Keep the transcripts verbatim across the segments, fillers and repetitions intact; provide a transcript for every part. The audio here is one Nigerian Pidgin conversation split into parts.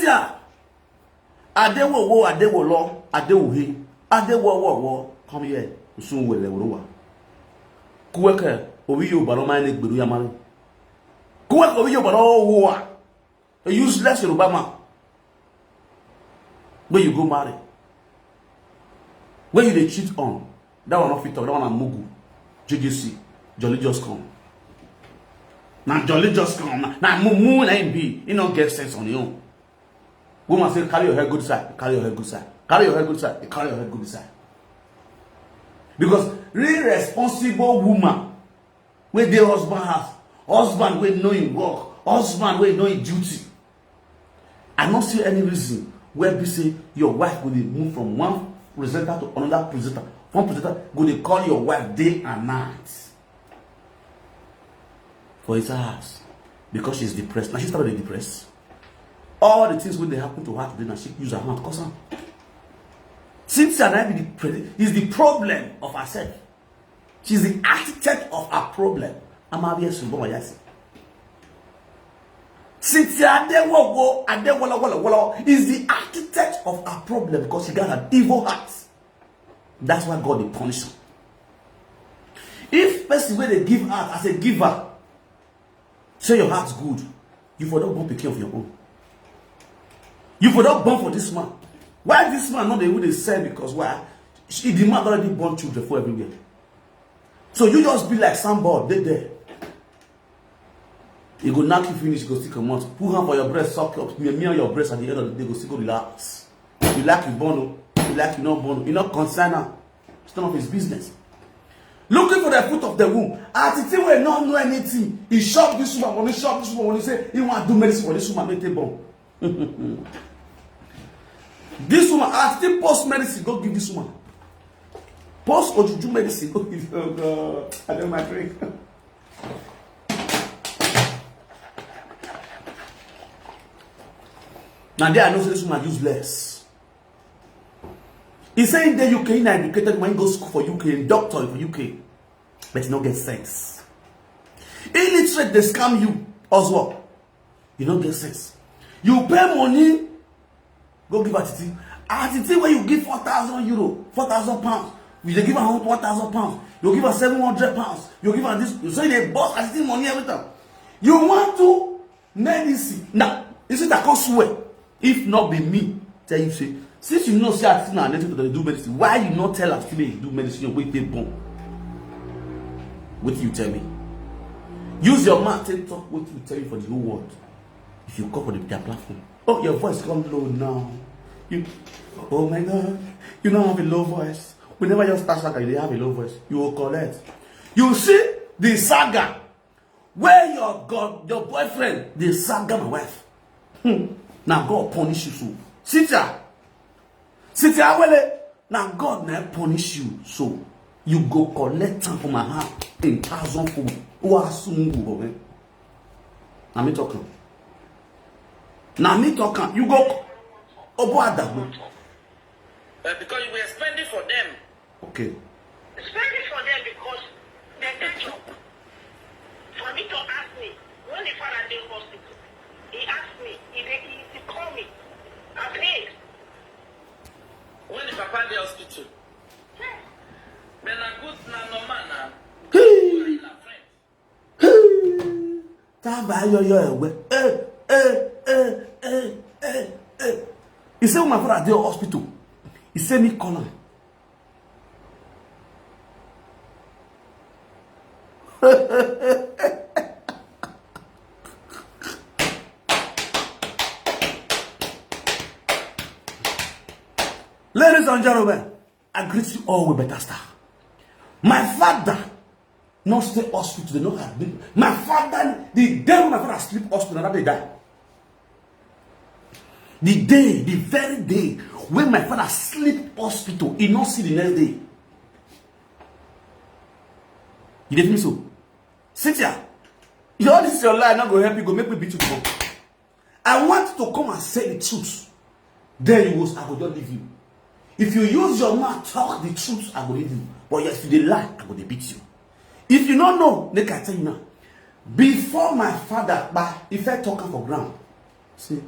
Cynthia, adewowo, adewolo, adewuhe, adewowowo. Come here. Nsun wele worowa. Kuweke obi yo baro ma ne gberu ya mari. Kuweke obi yo baro wo. A useless Yoruba man. Where you go marry? Where you dey cheat on? That one no fit talk. That one na mugu. J J C. Jolly just come. Na jolly just come. Na, na mumu na him be. He no get sense on him own. Woman say, "Carry your head go this side. Carry your head go this side. Carry your head go this side. Carry your head go this side." Because real responsible woman wey dey husband house, husband wey know him work, husband wey know him duty. I no see any reason where be say your wife go dey move from one presenter to another presenter, one presenter go dey call your wife day and night for his house because she's depressed. Now she started to depress. All the things wey dey happen to her today, now she use her hand cause am. Cynthia na be the pre- is the problem of herself. She's the architect of her problem. Amabia Suboma Yasi. Cynthia Adewowo, Adewolowolowolo is the architect of her problem because she got an evil heart. That's why God dey punish her. If person wey dey give out as a giver, say your heart good, you for don born pikin of your own. You for don born for this man. Why this man no dey even dey sell? Because why? She, the man already born children for everywhere. So you just be like somebody dey there. E go knack you finish, go still comot. Put hand for your breast, suck up, me, me on your breast at the end of the day, go still go relax. You like you born o, you like you no born o, you no concern am. It's none of his business. Looking for the fruit of the womb. As the thing wey no know anything, he shop this woman money, shop this woman money, say he wan do medicine for this woman make take born. This woman, I still post medicine, go give this woman. Post ojuju medicine, go give. Oh God, I don't my drink. Now there I know say this woman useless. He say in the U K, in educated man go school for U K, doctor for U K, but he no get sense. Illiterate dey scam you, Oswald. You no get sense. You pay money, go give Atiti. Atiti wey you give four thousand euro, four thousand pounds, you dey give am one thousand pounds, you give am seven hundred pounds, you give am this, you say you dey boss Atiti money every time. You want to medicine. Now, you see that come swear. If not be me, tell you say, since you know say Atiti na native to dey do medicine, why you not tell am still make you do medicine your way take born? Wetin you tell me? Use your mouth take talk wetin you tell you for the whole world. If you come for the, their platform, oh, your voice come low now. You, oh my God, you no have a low voice. We never just start saga, you dey have a low voice. You will collect. You see the saga where your God, your boyfriend, dey saga my wife. Hmm. Now God punish you so. Cynthia, Cynthia Awele, now God na punish you so. You go collect am for my hand in thousand fold. Who are soon go, eh? Na me talk am. Na me talk am. You go Obo Adagbo. Uh, because you were spending for them. Okay. Spending for them because they get job. For me to ask me, when the father dey hospital, he asked me, he, dey, he, he called me. I say, when the papa dey hospital, but na good, na normal na. Hey. Taba yoyo ewe. Eh, eh, eh, eh, eh, eh. He say my father dey hospital. He say me call am. Ladies and gentlemen, I greet you all with better star. My father no stay hospital, they no admit. My father, the day when my father sleep hospital, na that day die. The day, the very day when my father sleep hospital, he no see the next day. You dey feel me so? Cynthia, you all this your lie no go help you, go make me beat you before. I want to come and say the truth. Then you go, I go just leave you. If you use your mouth talk the truth, I go leave you. But if you dey lie, I go dey beat you. If you no know, make I tell you now. Before my father, but if I talk am for ground, see,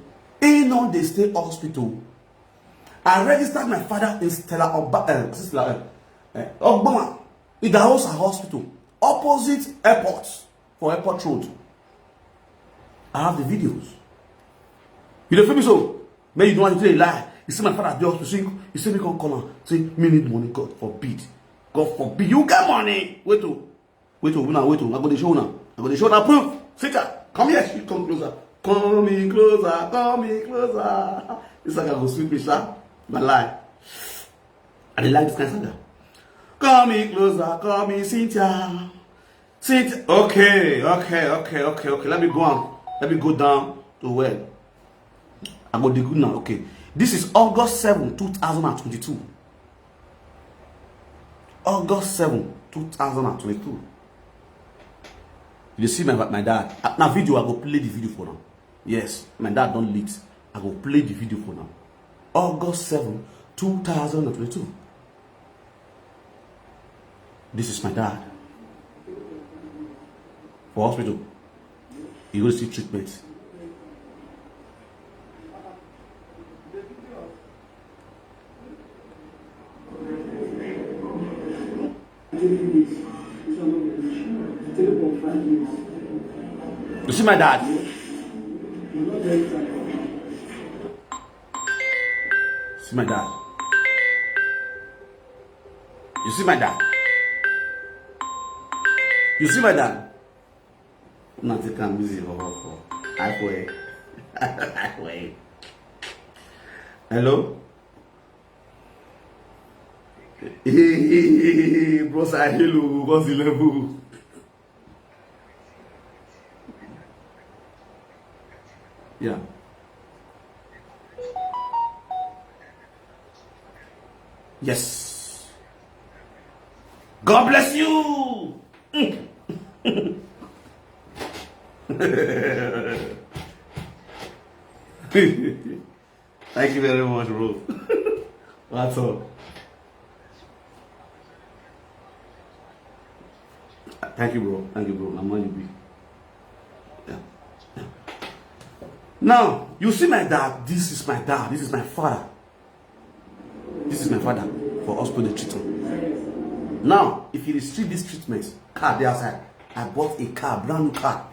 He no dey stay hospital. I registered my father in Stella Oba, uh, Stella, uh, uh, Ogboma, Idahosa Hospital, opposite airport, for Airport Road. I have the videos. You dey feel me so? Man, you don't want to tell a lie. You see my father at the hospital, you see me come call him, say, "Me need money, God forbid. God forbid. You get money." Wait, oh. Wait, oh, now, wait, oh. I go to show now. I go to show now. Proof. Sit down. Come here. You come closer. Come in closer. Come in closer. This saga go sweet me, sir. My lie. I dey like this kind of saga. Come in closer. Come in, Cynthia. Cynthia. Okay, okay, okay, okay, okay. Let me go on. Let me go down to well. I go the good now. Okay. This is August seven, two thousand and twenty-two. August seven, two thousand and twenty-two. You see my, my dad. Uh, Now video, I go play the video for now. Yes, my dad don't late. I go play the video for now. August seven, two thousand and twenty-two. This is my dad. For hospital. He go see treatment. You see my dad? See my dad. You see my dad? You see my dad? Nothing can busy for for. I for I for. Hello? Hey, hey, hey, hey, bros, I hello, what's the level? Yeah. Yes. God bless you. Thank you very much, bro. What's up? Thank you, bro. Thank you, bro. I'm on you be. Yeah. Yeah. Now, you see my dad. This is my dad. This is my father. This is my father for hospital treatment. Now, if you receive this treatment, car dey outside. I bought a car, brand new car.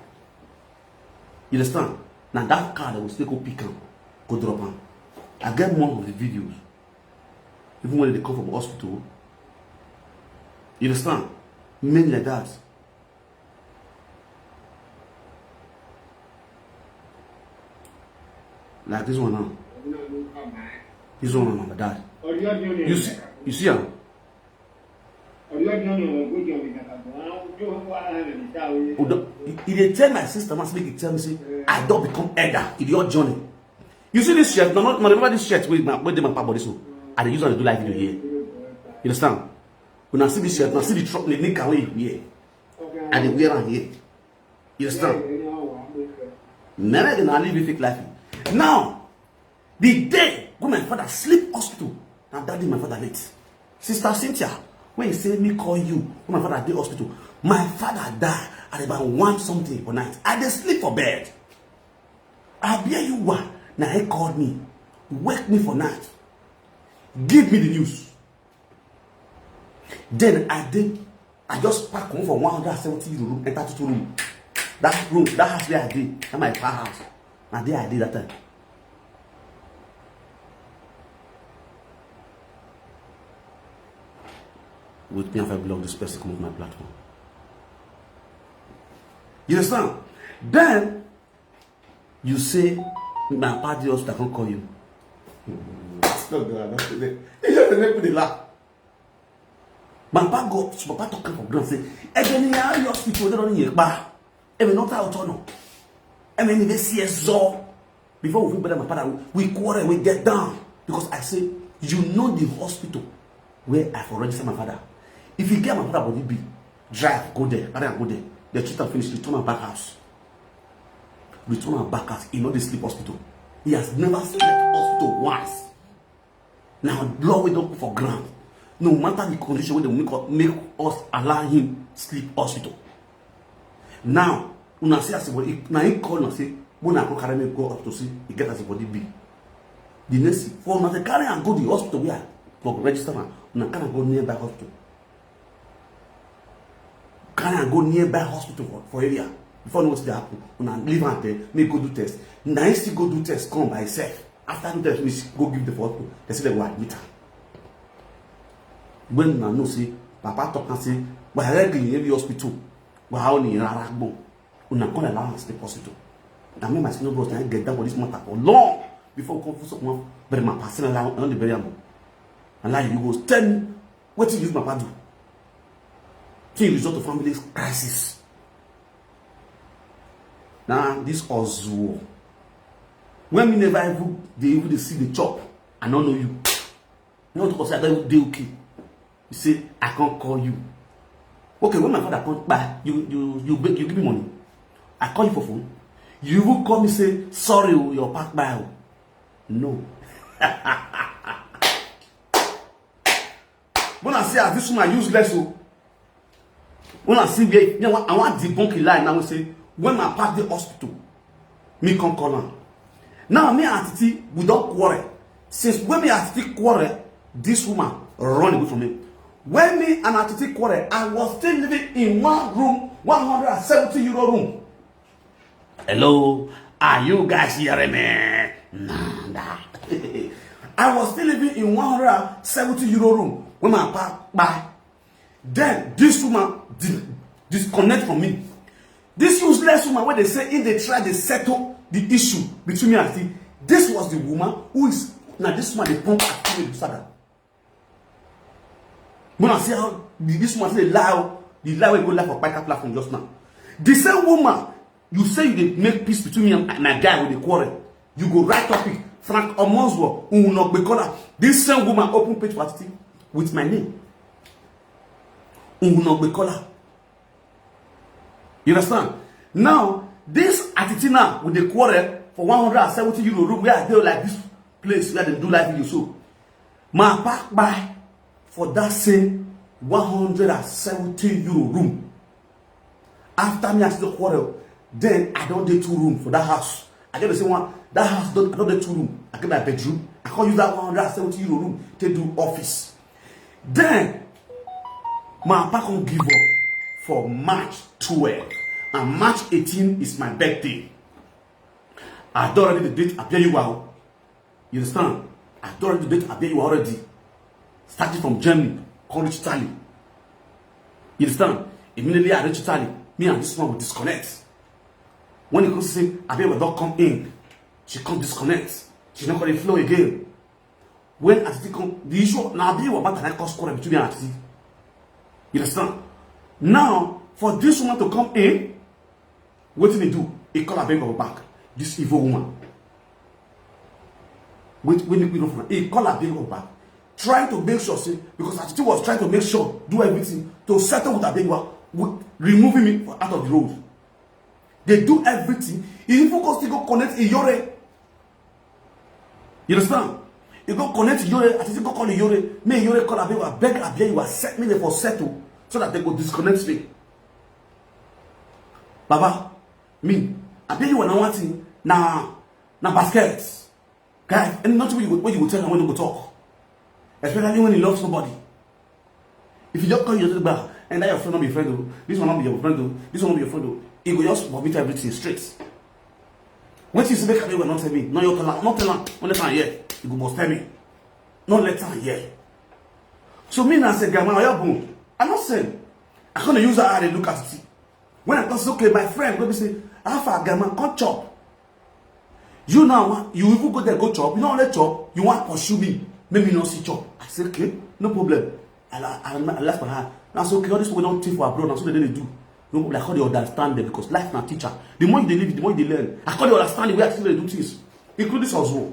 You understand? Now that car that will still go pick him, go drop him. I get more of the videos. Even when they come from hospital. You understand? Men like that. Like this one now. This one now, my dad. You see, you see him? He dey tell my sister, must make it tell me, say, I don't become elder. Idiot journey. You see this shirt? No, no, no, remember this shirt with my, with my papa body so. I dey use am to do live video here. You understand? When I see this shirt, when I see the truck, the nigga wey here. I dey wear am here. You understand? Never gonna live a fake life. Now, the day when my father sleep hospital, now that day my father late. Sister Cynthia, when he say me call you, when my father dey hospital, my father die at about one something for night. I dey sleep for bed. I bear you one. Now he called me, wake me for night, give me the news. Then I did. I just pack one for one hundred seventy euro room, enter two room. That room, that house where I did, that my pa house. Now there I did that time. With me, if I block this person, come off my platform. You understand? Then you say, my party hospital can call you. Stop that. He just make me laugh. My papa go, my papa talk am for ground say, "Ebeni ya yo hospital dey run here pa. Ebe no ta otono. Ebe ni dey see so." Before we fit bother my father, we quarrel, we get down. Because I say, "You know the hospital where I for register my father. If you get my father body be, drive, go there, carry am go there." The treat am finish, return am back house. Return am back house. He no dey sleep hospital. He has never slept hospital once. Now, law we don't put for ground. No matter the condition wey dem make us, make us allow him sleep hospital. Now, una see as well, now he call and say, Una come carry me go hospital, see, e get as e body be. The next thing, for una say carry am go the hospital where I go register am, una carry am go nearby hospital. Carry am go nearby hospital for, for area. Before know wetin dey happen, una leave am there, make go do test. Na him still go do test, come by himself. After do test finish, go give the for hospital. They say they go admit am. When una know say papa talk am say, "Wa regi ni ebi hospital, wa o ni rara gbon." Una come allow am stay hospital. Na me, my senior bros, na him get down for this matter for long before we come full stop, bury my papa. Na lie, I no dey bury am o. Na lie, you go tell me wetin you use my papa do? Till you result to family crisis. Na this Ozuo, when me never even dey, even dey see the chop, I no know you. You want to say I don dey okay? You say I can't call you. Okay, when my father come kpai, you, you, you, beg, you give me money. I call you for phone. You even call me say, "Sorry o, your papa kpai o." No. When I say as this woman useless o. When I see where, me, I wan, I wan debunk a lie now. We say when my papa dey hospital, me come call am. Now me and Titi, we don quarrel. Since when me and Titi quarrel, this woman run away from me. When me and Titi quarrel, I was still living in one room, one hundred and seventy euro room. Hello, are you guys hearing me? Nada. I was still living in one hundred and seventy euro room when my papa kpai. Then this woman di-, disconnect from me. This useless woman, when they say, if they try, they settle the issue between me and Titi. This was the woman who is, now this woman, they pump at me with saga. When I see how the, this woman say lie o, the lie wey go lie for Kpaika platform just now. The same woman, you say you dey make peace between me and my guy with the quarrel. You go write topic, Frank Omozwo, Unogbekola. This same woman open page for Titi with my name. Unogbekola. You understand? Now, this Titi now with the quarrel for one hundred and seventy euro room where I dey like this place where they do live video so. My papa kpai for that same one hundred and seventy euro room. After me and Titi quarrel, then I don dey two room for that house. I get the same one, that house don, I don dey two room. I get my bedroom. I come use that one hundred and seventy euro room to do office. Then my papa come give up for March twelve, and March eighteen is my birthday. I don already dey date Abiola o. You understand? I don already date Abiola already. Starting from Germany, come reach Italy. You understand? Immediately I reach Italy, me and this one will disconnect. When he come say, "Abiola don come in," she come disconnect. She no come dey flow again. When Titi come, the issue na Abiola matter na cause quarrel between me and Titi. You understand? Now, for this woman to come in, wetin he do? He call Abiola back. This evil woman. Wait, when he, he call Abiola back, trying to make sure say, because Titi was trying to make sure, do everything to settle with Abiola, with removing me for, out of the road. They do everything. He even go still go connect Iyore. You understand? He go connect Iyore. Titi go call Iyore. Me Iyore call Abiola, beg Abiola, set me there for settle so that they go disconnect me. Baba, me, Abiola na one thing, na, na basket. Guy, and nothing wey you go, wey you go tell am wey no go talk. Especially when he love somebody. If you just call your neighbor, and that your friend no be friend o, this one no be your friend o, this one no be your friend o, he go just vomit everything straight. Wetin you say make Abiola no tell me? No, you tell am, no tell am. No let am hear. You go must tell me. No let am hear. So me now say, "Grandma, oya boom." I no send. I come dey use her eye dey look at Titi. When I come say, "Okay, my friend," go be say, "How far, grandma? Come chop." You now, you even go there, go chop. You no only chop, you wan pursue me. Make me no see chop. I say, "Okay, no problem." I, la- I, I laugh for her. Now say, "Okay, all these people don thief for abroad, na so they dey do." No problem. I come dey understand them because life na teacher. The more you dey live, the more you dey learn. I come dey understand the way I still dey do things, including this as well.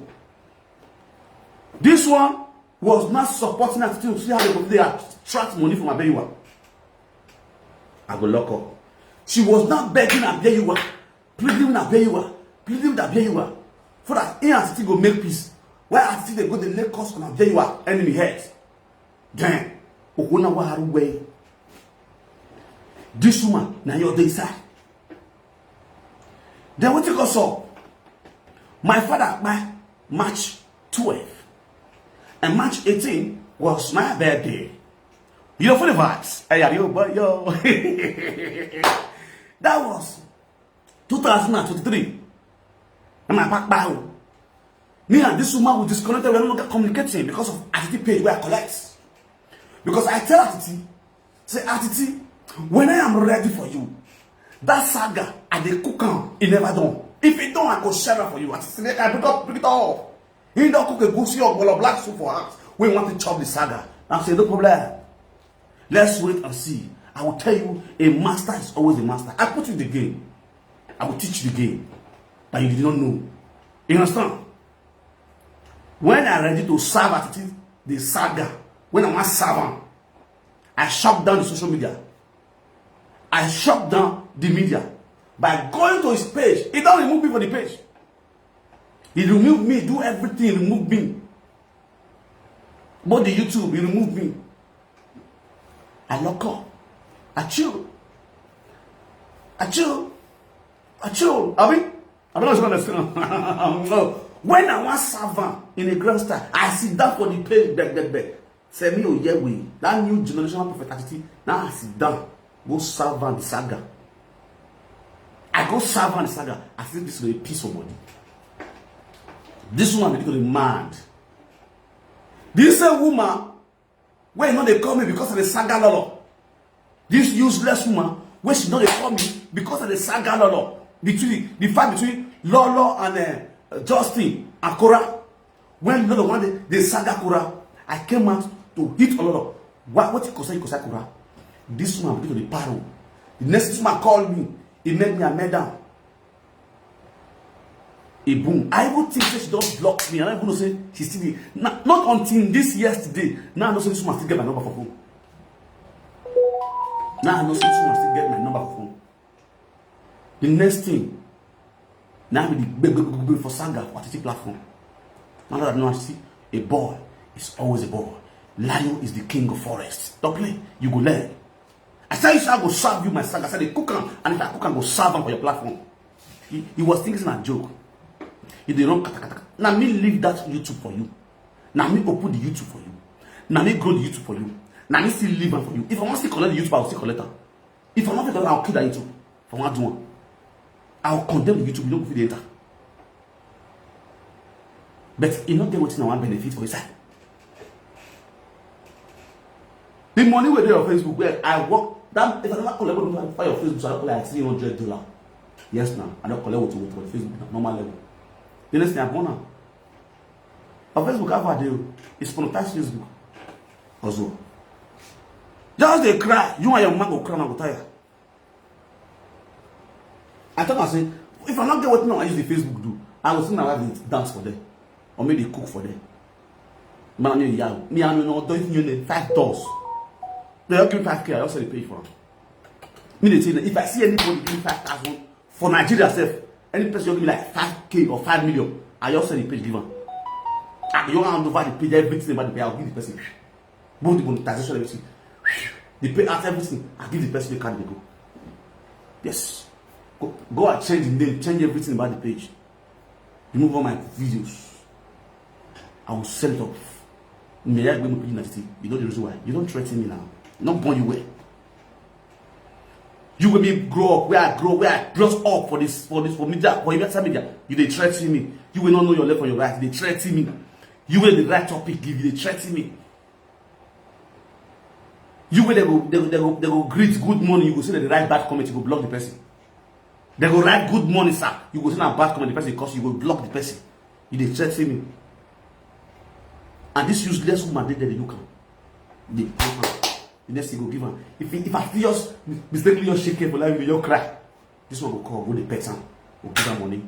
This one was not supporting her to see how they go dey attract money from Abiola. I go lock up. She was not begging Abiola, pleading with Abiola, pleading with Abiola, for that he and Titi go make peace. Why Titi dey go dey lay curse on Abiola enemy head? Then, Okuna Waharu way. This woman, now you're the inside. Then what you go so? My father kpai March twelve, and March eighteen was my birthday. You know, funny facts. Hey, yo, but yo, that was two thousand and twenty-three. And my papa, me and this woman, we disconnected. We no longer communicating because of attitude page where I collect. Because I tell Atiti, say, Atiti, when I am ready for you, that saga, I dey cook am, e never done. If e done, I go share am for you. Atiti say, make I bring up, bring it up. He don cook egusi or black soup for house. We want to chop the saga. I say, no problem. Let's wait and see. I will tell you, a master is always a master. I put you in the game. I will teach you the game that you did not know. You understand? When I ready to serve Atiti the saga, when I want serve am, I shut down the social media. I shut down the media by going to his page. He don't remove me from the page. He remove me, do everything, remove me. But the YouTube, he remove me. I lock up. I chill. I chill. I chill. I mean, I don't know what you understand. No. When I want serve am in a grand style, I sit down for the page, beg, beg, beg. Send me Oyewe, that new generational prophet Atiti. Now I sit down, go serve am the saga. I go serve am the saga. I say this is a piece of money. This woman dey go dey mad. This same woman wey no dey call me because of the saga lolo. This useless woman wey she no dey call me because of the saga lolo. Between the fight between Lolo and uh, Justin and Kora. When Lolo one day dey saga Kora, I came out to hit Ololo. What what concern you concern Kora? This woman begin to dey paro. The next this woman call me, he make me a madam. E boom. I even think say she don block me. I don't even know say she still dey. Na not until this yesterday, now I know say this woman still get my number for phone. Now I know say this woman still get my number for phone. The next thing, now be the big, big, big, big for saga for Atiti platform. Now that I know I see a boy is always a boy. Lion is the king of forest. Don't play, you go learn. I tell you, say I go serve you my saga. I say they cook am, and if I cook am, go serve am for your platform. He, he was thinking it's not a joke. He dey run kata kata. Now me leave that YouTube for you. Now me open the YouTube for you. Now me grow the YouTube for you. Now me still leave am for you. If I want to still collect the YouTube, I will still collect am. If I no fit collect am, I will kill that YouTube. If I want do one, I will condemn the YouTube. You no go fit dey enter. But e no get wetin I wan benefit for inside. The money wey dey your Facebook, where I work, that if I never collect money for your Facebook, so I don collect like three hundred dollar. Yes, now I don collect with with Facebook na normal level. The next thing I burn am. On Facebook, how far dey o? It's monetize Facebook. Also, just dey cry. You and your mama go cry, una go tire. I tell am say, if I no get wetin I use the Facebook do, I go see my wife dey dance for there, or make dey cook for there. Man, me yeah, me I know do you know five doors. They all give me five k. I also dey pay for am. Me dey say if I see anybody give me five thousand for Nigeria sef, any person give me like five k or five million, I just send the page give am. I go hand over the page, everything about the page, I'll give the person. Both the monetization, everything. The pay out everything. I give the person the card, they go. Yes. Go, go and change the name, change everything about the page. Remove all my videos. I will sell it off. Me, I go pay you. You know the reason why. You don't threaten me now. Not born you well. You wey me grow up, where I grow, where I brought up for this, for this, for media, for social media. You dey threaten me. You wey no know your left from your right, you dey threaten me. You wey the right topic give, you dey threaten me. You wey they go, they, go- they go, they go greet good morning, you go say that the right bad comment, you go block the person. They go write good morning, sir, you go say na bad comment, the person cause you go block the person. You dey threaten me. And this useless woman dey there, dey look am. Dey pump am. The next thing go give am. If he, if I feel just mistakenly just shake her for life, you just cry. This one go call, go dey pet am, go give am money.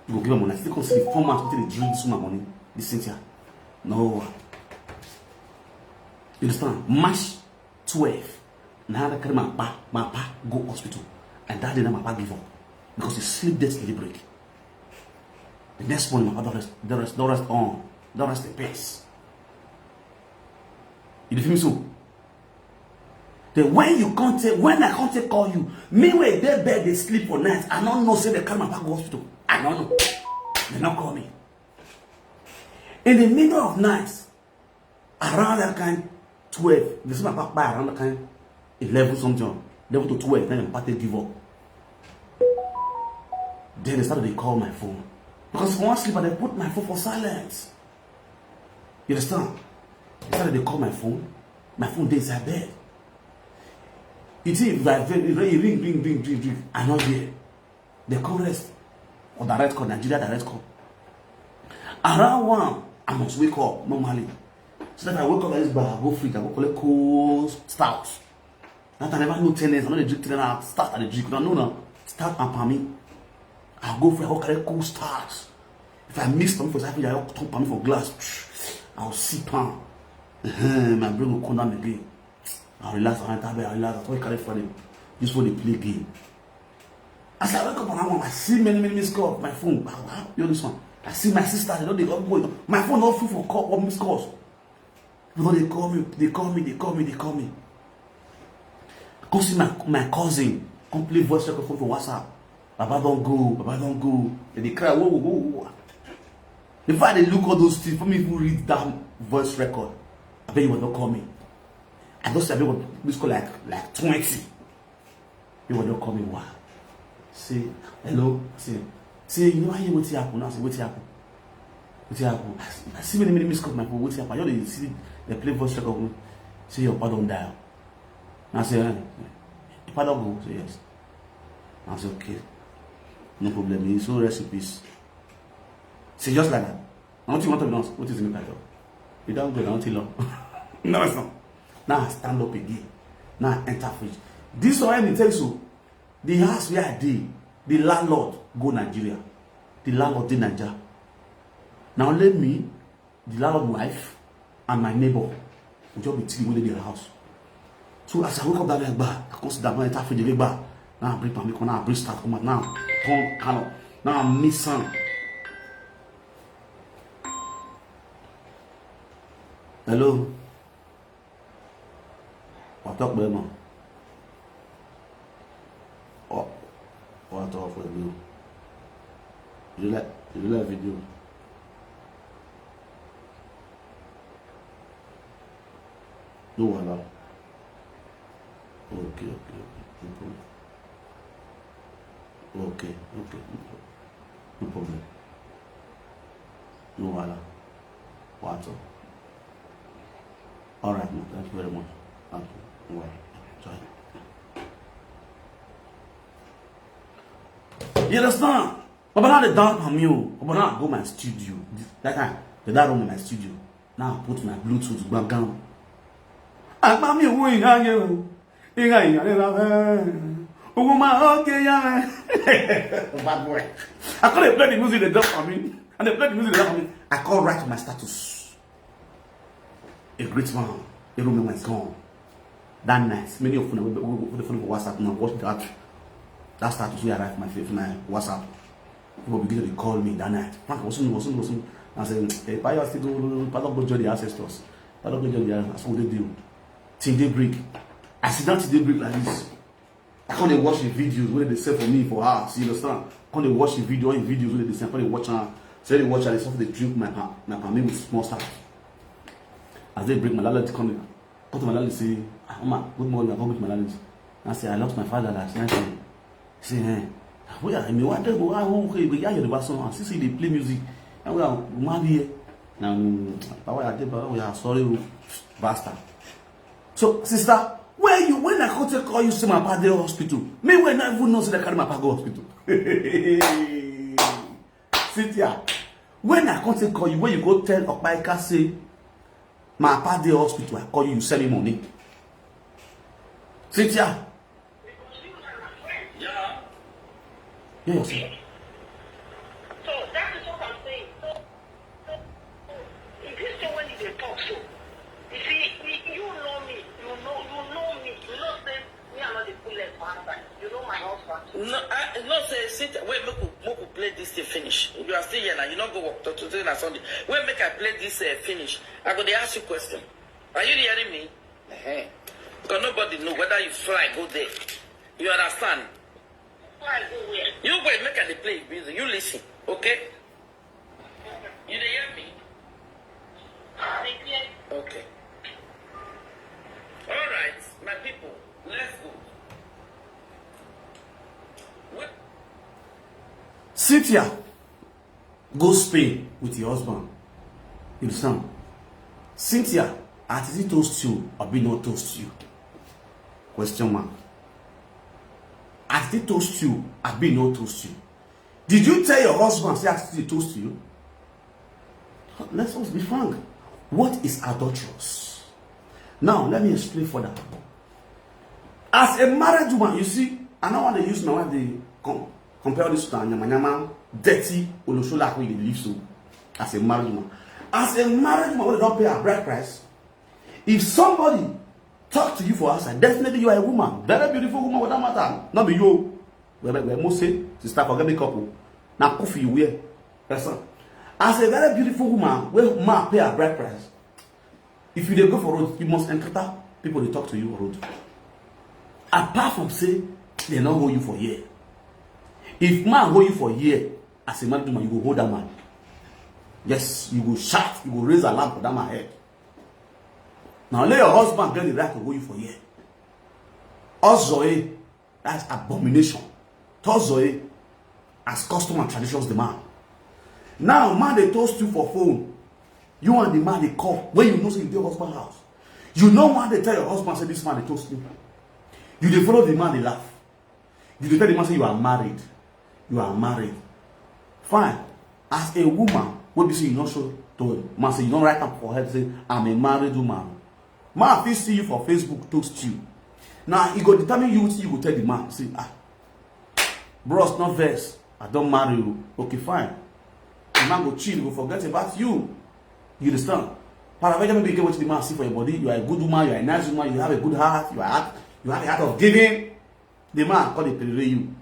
You go give am money. I still come see the format wetin dey drink this woman money. This Cynthia. No. You understand? March twelve. Now I carry my pa, my pa go hospital. And that day now my pa give up. Because he sleep there till daybreak. The next morning, my pa don rest, don rest, don rest on, don rest in peace. You dey feel me so? Then when you come take, when I come take call you, me wey dey bed dey sleep for night, I no know say dem carry my papa go hospital. I no know. Dem no call me. In the middle of night, around that kind twelve, dem say my papa kpai around that kind eleven something, eleven to twelve, then my papa take give up. Then dem start to dey call my phone. Because if I wan sleep, I dey put my phone for silent. You understand? Dem start to dey call my phone. My phone dey inside bed. You see, if I, if I ring, ring, ring, ring, ring, I no hear. Dem come rest for direct call, Nigeria direct call. Around one, I must wake up normally. So that I wake up like this, but I go fridge, I go collect cold stout. That I never know ten ends, I no dey drink ten ends, stout I dey drink. Una know now, stout and palmy. I go fridge, I go collect cold stout. If I miss something for inside fridge, I go turn palmy for glass. I go sip am. Ehen, my brain go come down again. I relax, I enter bed, I relax. I come carry phone, use phone dey play game. As I wake up around one, I see many, many missed calls of my phone. Wow, wow, you know this one. I see my sister, they don dey go. My phone no full for call, of missed calls. People don dey call me, dey call me, dey call me, dey call me. I come see my, my cousin, come play voice record for, for WhatsApp. "Baba don go, Baba don go." Dem dey cry, "Whoa, whoa, whoa, whoa." Before I dey look all those things, before me even read that voice record, abeg, you don call me. I don say, abeg, missed call like, like twenty. People don call me, "Wow." Say, "Hello." Say, say, "You never hear wetin happen?" Now say, "Wetin happen? Wetin happen?" I see, I see many, many missed calls, my phone. "Wetin happen?" I just dey see dem play voice record. Say, "Your papa don die." Now say, "Eh, your papa don go?" Say, "Yes." Now say, "Okay. No problem. He so rest in peace." Say, just like that. Now what you want to know? What is in the title? You don't go down till long. No, it's not. Now I stand up again. Now I enter fridge. This one, let me tell you so. The house where I dey, the landlord go Nigeria. The landlord dey Naija. Now let me, the landlord wife, and my neighbor, we just be three wey dey the house. So as I wake up that night, gba, I come sit down, enter fridge, gba. Now I bring palmy, come, now I bring stout, come out, now turn can up, now I mix am. Hello? What's up, man? Oh, what up with you? You like, you like video? No wahala. Okay, okay, okay. No problem. Okay, okay, no problem. No problem. No wahala. What up? All right, man. Thank you very much. Thank you. No wahala. Sorry. You understand? Baba now dey down on me o. Baba now I go my studio. That time, the that room in my studio. Now I put my Bluetooth gbangam. Agba mi wo iyan ye o. Iyan iyan le la fe. Owo ma okay ya. Bad boy. I come dey play the music dey drop for me. And dey play the music dey drop for me. I come write my status. A great man, a room is gone. That night, many of una wey, wey, wey dey follow for WhatsApp now, watch that, that status wey arrive my fa-, my WhatsApp. People begin to dey call me that night. "Frank, what's new, what's new, what's new?" I say, "Hey, Bayo, I still go, Papa go join the ancestors. Papa go join the ancestors." That's what they do. Till daybreak. I sit down till daybreak like this. I come dey watch the videos wey dem dey send for me for house, you understand? Come dey watch the video, all the videos wey dem dey send, come dey watch am. So dey watch am, dey suffer, dey drink my pa-, my palmy with small salt. As daybreak, my landlord come in. Come to my landlord say, "Ah, Mama, good morning." I come meet my landlord. I say, "I lost my father last night o." He say, "Eh, where? I mean, what the, how, okay, we hear the song. I see, see, dey play music. And we are mad here." Now, Papa, I tell Papa, "We are sorry o, bastard." So, sister, where you, when I come take call you, say my papa dey hospital. Me wey no even know say dem carry my papa go hospital. Cynthia, when I come take call you, when you go tell Opaika say my papa dey hospital, I call you, you send me money. Cynthia. Yeah. Yeah, yourself. So that is what I'm saying. So, so, so, in this thing when you dey talk so, you see, you, you know me, you know, you know me, you know say me, I no dey put leg for outside. You know my husband. No, I no say sit. Wait, make we, make we play this thing finish. You are still here now. You no go work to, today na Sunday. Wait, make I play this, uh, finish. I go dey ask you question. Are you hearing me? Uh-huh. Because nobody know whether you fly go there. You understand? Fly go where? You wait, make I dey play music. You listen, okay? You dey hear me? I dey hear you. Okay. All right, my people, let's go. Wait. Cynthia, go Spain with your husband. You understand? Cynthia, has he toast you or be not toast you? Question mark. Has he toast you or be not toast you? Did you tell your husband say has he toast you? Let's us be frank. What is adulterous? Now, let me explain further. As a married woman, you see, I don't want to use my wife to com- compare this to Anyama Nyama, dirty Oloshola who you live so. As a married woman, as a married woman, who don't pay her bride price. If somebody talk to you for outside, definitely you are a woman, very beautiful woman with that matter. Not be you. Well, well, well, most say, sister, forget makeup. Now, coffee you wear. That's all. As a very beautiful woman, where man pay her bride price, if you dey go for road, you must encounter people dey talk to you for road. Apart from say they no hold you for here. If man hold you for here, as a married woman, you go hold that man. Yes, you go shout, you go raise alarm for that man head. Now let your husband get the right to hold you for here. Ozoe, that's abomination. Tozoe, as custom and traditions demand. Now man dey toast you for phone. You and the man dey call when you know say you dey husband house. You know one dey tell your husband say this man dey toast me. You dey follow the man dey laugh. You dey tell the man say you are married. You are married. Fine. As a woman, wey be say you no show to man say you don write am for head say I'm a married woman. Man fit see you for Facebook toast you. Now e go determine you wetin you go tell the man. Say ah, bros, no vex, I don marry you. Okay, fine. The man go chill, go forget about you. You understand? Paraventure maybe you get wetin the man see for your body. You are a good woman, you are a nice woman, you have a good heart, you are heart, you have a heart of giving. The man come dey prere you.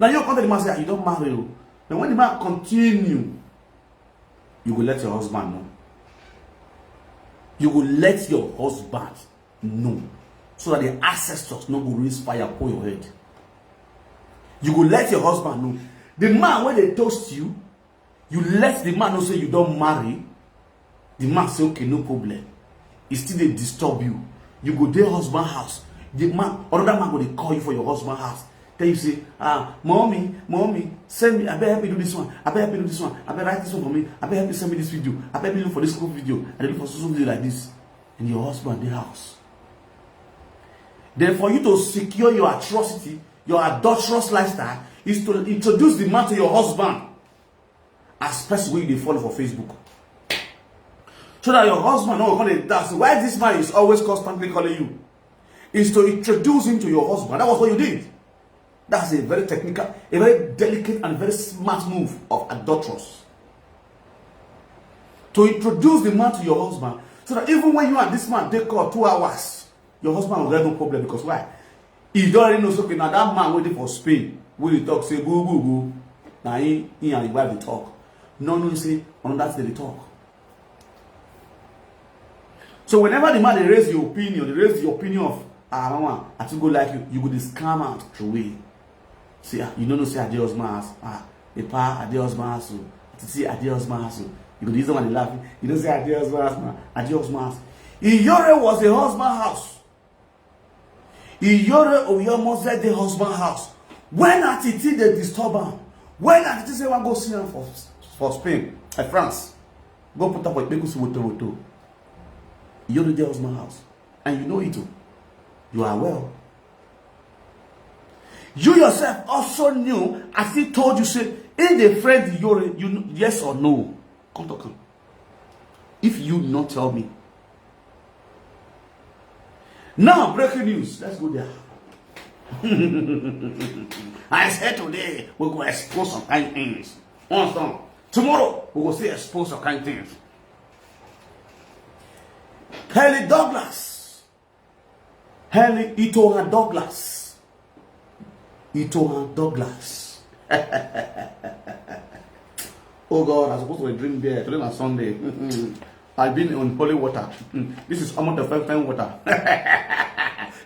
Now you come tell the man say ah, you don marry o. Now when the man continue, you go let your husband know. You go let your husband know so that the ancestors no go raise fire pour your head. You go let your husband know. The man wey dey toast you, you let the man know say you don marry. The man say okay, no problem. E still dey disturb you. You go dey husband house. The man, another man go dey call you for your husband house. Tell you say ah, mommy, mommy, send me, abeg help me do this one, abeg help me do this one, abeg write this one for me, abeg help me send me this video, abeg help me look for this cool video, I dey look for so so video like this. And your husband dey house. Then for you to secure your atrocity, your adulterous lifestyle, is to introduce the man to your husband as person wey you dey follow for Facebook. So that your husband no go come dey doubt say why this man is always constantly calling you. Is to introduce him to your husband. That was what you did. That's a very technical, a very delicate and very smart move of adulteress. To introduce the man to your husband so that even when you and this man dey call two hours, your husband go get no problem. Because why? He don already know say okay, na that man wey dey for Spain wey dey talk say boo boo boo, na him, him and him wife dey talk. No know say another thing dey talk. So whenever the man dey raise your opinion, dey raise the opinion of ah mama, I too go like you, you go dey scam out throway. Say ah, you no know say I dey husband house. Ah, epa, I dey husband house o. Titi, I dey husband house o. You go dey use am dey laugh. You know say I dey husband house na. I dey husband house. Iyore was a husband house. Iyore Oyomoze dey husband house. When Atiti dey disturb am, when Atiti say wan go see am for for Spain, eh, France, go put am for Ikpeku si woto woto. Iyore dey husband house, and you know it o. You are well. You yourself also knew, as he told you say he dey friend Iyore. You kn- yes or no? Come talk am. If you not tell me. Now breaking news. Let's go there. I said today we go expose some kind things. One song. Tomorrow we go still expose some kind things. Henry Douglas. Henry Itohan Douglas. Itohan Douglas. Oh God, I'm supposed to drink beer. Today na Sunday. I've been on holy water. This is almost the first time water.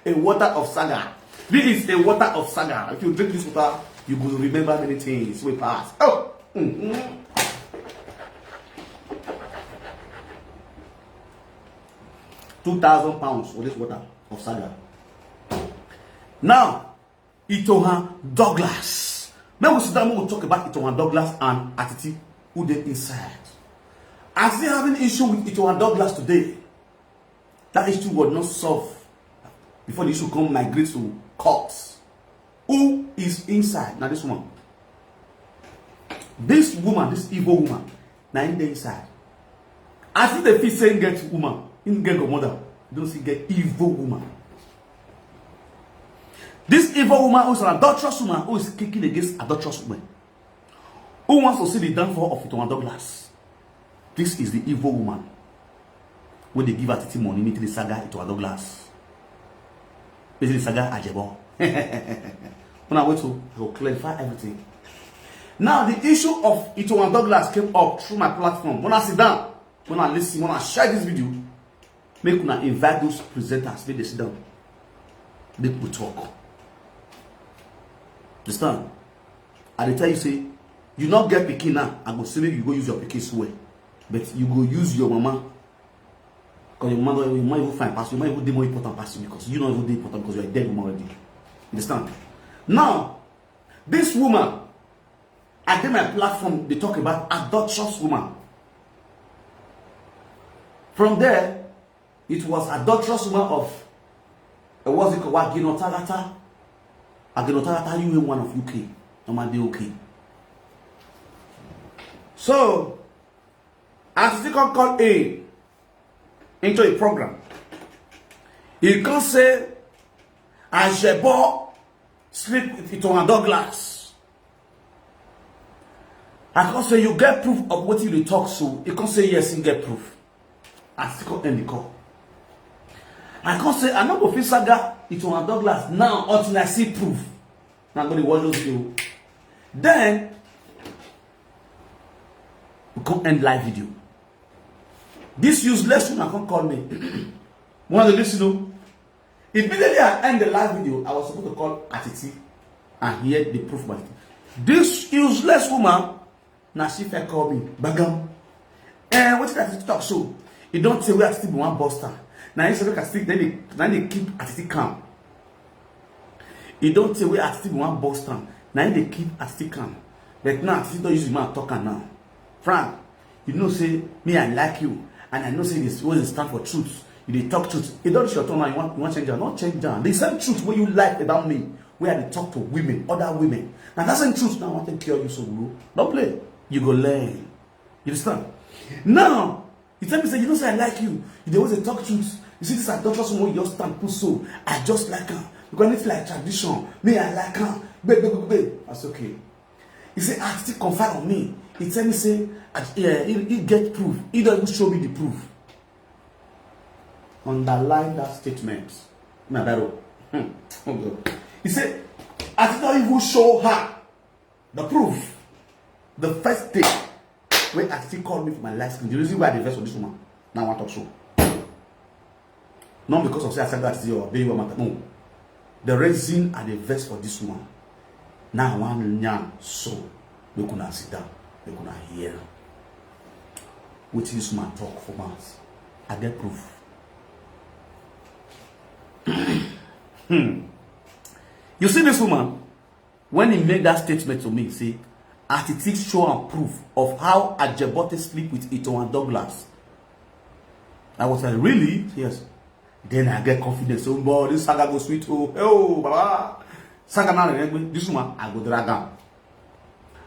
A water of saga. This is a water of saga. If you drink this water, you will remember many things we pass. Oh, mm-hmm. Two thousand pounds for this water of saga. Now, Itohan Douglas. Now we sit down, we talk about Itohan Douglas and Atiti, who they inside. Atiti having issue with Itohan Douglas today. That issue was not solved before the issue come migrate to courts. Who is inside? Now this woman. This woman, this evil woman, now in the inside. As if they feel saying get woman, in get mother, don't see get evil woman. This evil woman who is an adulterous woman who is kicking against adulterous women. Who wants to see the downfall of Itohan Douglas? This is the evil woman wey dey give Atiti money make the saga Itohan Douglas. Make the saga Ajebo. When I wait to, I will clarify everything. Now the issue of Itohan Douglas came up through my platform. When I sit down, when I listen, when I share this video, make una invite those presenters, make they sit down, make we talk. Understand? I dey tell you say you no get pikin now. I go say make you go use your pikin swear, but you go use your mama, because your mama don, your mama even fine pass you, your mama even dey more important pass you, because you no even dey important because you are a dead woman already. Understand? Now, this woman, I dey my platform dey talk about adulterous woman. From there, it was adulterous woman of, uh, what's it called? Waginotalata. Aginotalata, U A one of U K. Normal dey okay. So, as they come call in into a program, he come say, Ajebo sleep with Itohan Douglas. I come say, you get proof of what you dey talk so? He come say, yes, he get proof. I still come end the call. I come say, I no go fit saga Itohan Douglas now until I see proof. Now I'm gonna watch those video. Then we come end live video. This useless woman come call me. One of the listen, oh. Immediately I end the live video, I was supposed to call Atiti and hear the proof about it. This useless woman, now she fẹ́ call me. Bagam. Eh, what did Atiti talk so? You don't say we Atiti be one buster. Now you say, look, Atiti, then they, then they keep Atiti calm. You don't say we Atiti be one buster. Now they keep Atiti calm. But now Atiti don't use the man talk am now. Frank, you know say me, I like you, and I know say this always stand for truth. You dey talk truth. E don reach your turn now, you want, you want change am? No change am. The same truth wey you like about me, wey I dey talk to women, other women. Na that same truth now I want to cure you, so bro. Don't play. You go learn. You understand? Now, you tell me say you know say I like you. You dey always dey talk truth. You see this adulterous woman wey you just stand put so, I just like am. Because anything like tradition, me I like am. Babe, babe, babe, babe. That's okay. He say, I still confide on me. He tell me say, I, yeah, he, he get proof. He don't even show me the proof. Underline that statement. Na that one. Hmm. Oh God. He say, I did not even show her the proof. The first day when Atiti call me for my live screen, the reason why I dey vex for this woman, now I want talk so. Not because of say I said that is your baby matter. No. The reason I dey vex for this woman, now I want yarn so, make una sit down, make una hear wetin this woman talk for mouth. I get proof. Hmm. You see this woman, when he make that statement to me, say, Atiti show am proof of how Ajebote sleep with Itohan Douglas. I was like, really? Yes. Then I get confidence. Oh boy, this saga go sweet. Oh, oh, baba. Saga na regbe. This woman, I go drag am.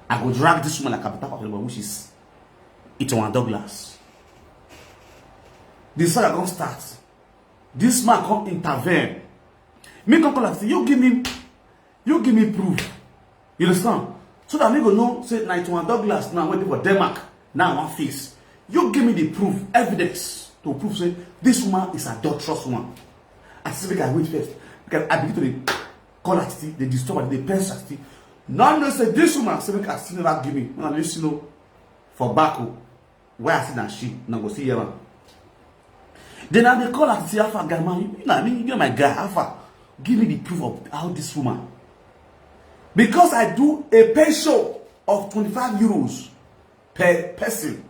I go drag this woman like a better, which is Itohan Douglas. The saga gonna start. This man come intervene. Me come call am say, you give me, you give me proof. You understand? So that me go know say na Itohan Douglas now wey dey for Denmark, now I wan face. You give me the proof, evidence to prove say this woman is adulterous woman. I say make I wait first. Because I begin to dey call Atiti, dey disturb am, dey press Atiti. Now I know say this woman say make Atiti never give me. Now listen o, for back o. Why I say na she, una go see here. Then I dey call Atiti, how far, guy man? You na me, you be my guy, how far? Give me the proof of how this woman, because I do a pay show of twenty-five euros per person,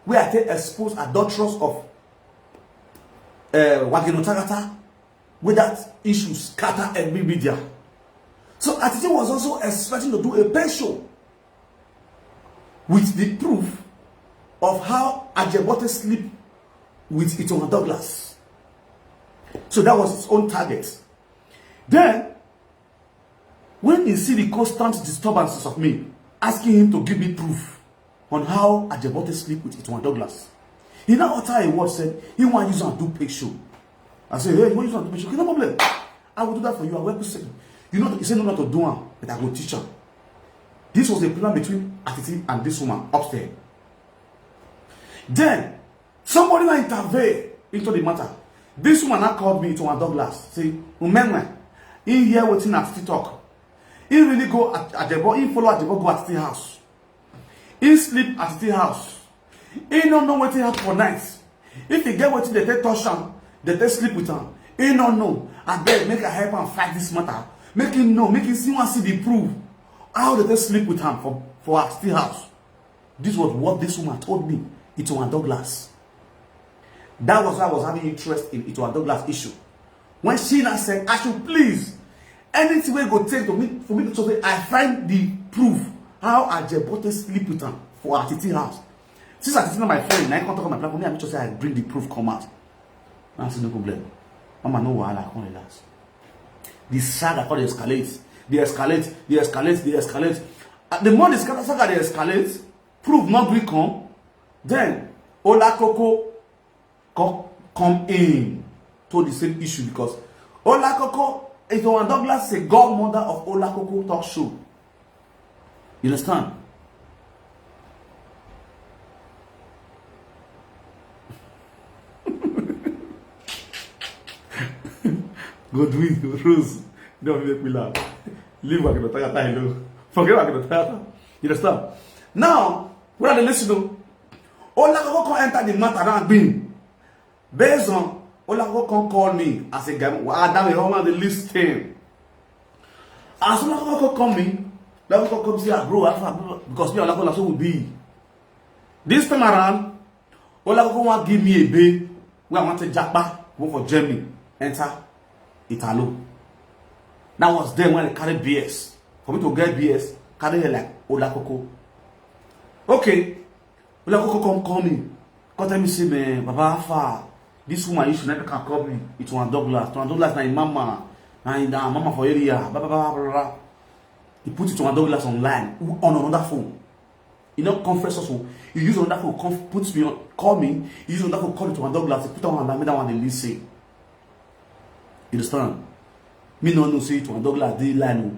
where I take expose adulterers of uh, Wagino Tagata, where that issue scatter every media. So Atiti was also expecting to do a pay show with the proof of how Ajebote sleep with Itoma Douglas. So that was his own target. Then, when he see the constant disturbances of me, asking him to give me proof on how Ajebote sleep with Itoma Douglas, he now utter a word, said he want use and do pay show. I say, "Hey, you want use and do pay show? Okay, no problem. I will do that for you. I will say, you know, he said no, not to do one, but I will teach her." This was a plan between Atiti and this woman upstairs. Then somebody now intervene into the matter. This woman now called me to her Douglas. Say, "Remember, he hear wetin Atiti talk. He really go at Ajebo, he follow Ajebo go Atiti house. He sleep at Atiti house. He no know wetin happen for night. If he get wetin they take touch am, they take sleep with am. He no know. I beg, make I help am fight this matter. Make him know, make him see one see the proof. How they take sleep with am for, for Atiti house." This was what this woman told me, Itoma Douglas. That was why I was having interest in Itoma Douglas issue. When she now said, "I should please, anything wey go take to me, for me to say I find the proof how Ajebote sleep with am for Atiti house." Since Atiti na my friend, na I come talk on my platform. Me, I make sure say I bring the proof come out. I say, "No problem. Mama, no wahala, come relax." The saga come dey escalate, dey escalate, dey escalate, dey escalate. Uh, the more the saga, saga dey escalate, proof no gree come. Then Olakoko come, come in to the same issue, because Olakoko, Itoma Douglas is a godmother of Olakoko talk show. You understand? Godwin Rose, don't make me laugh. Leave Wagino Tagata alone. Forget Wagino Tagata. You understand? Now, when I dey listen to, Olakoko come enter the matter now, bim. Based on, Olakoko come call me as a guy, well, I down the whole man, the list thing. As Olakoko come me, Olakoko come say, "Ah, bro, how far?" Because me and Olakoko, na so we be. This time around, Olakoko wan give me a bail wey I wan take japa, go for Germany, enter Italo. That was then when I carry B S. For me to get B S, carry her like Olakoko. Okay, Olakoko come call me. Come tell me say, "Man, Baba, how far? This woman, you should never can call me. Itoma Douglas. Itoma Douglas na im mama. Na im na mama for area." Blah, blah, blah, blah, blah. He put Itoma Douglas online, who on another phone. He not confess us. He use another phone, conf-, put me on, call me. He use another phone, call Itoma Douglas. He put on and made that one dey listen. You understand? Me no know say Itoma Douglas dey line o.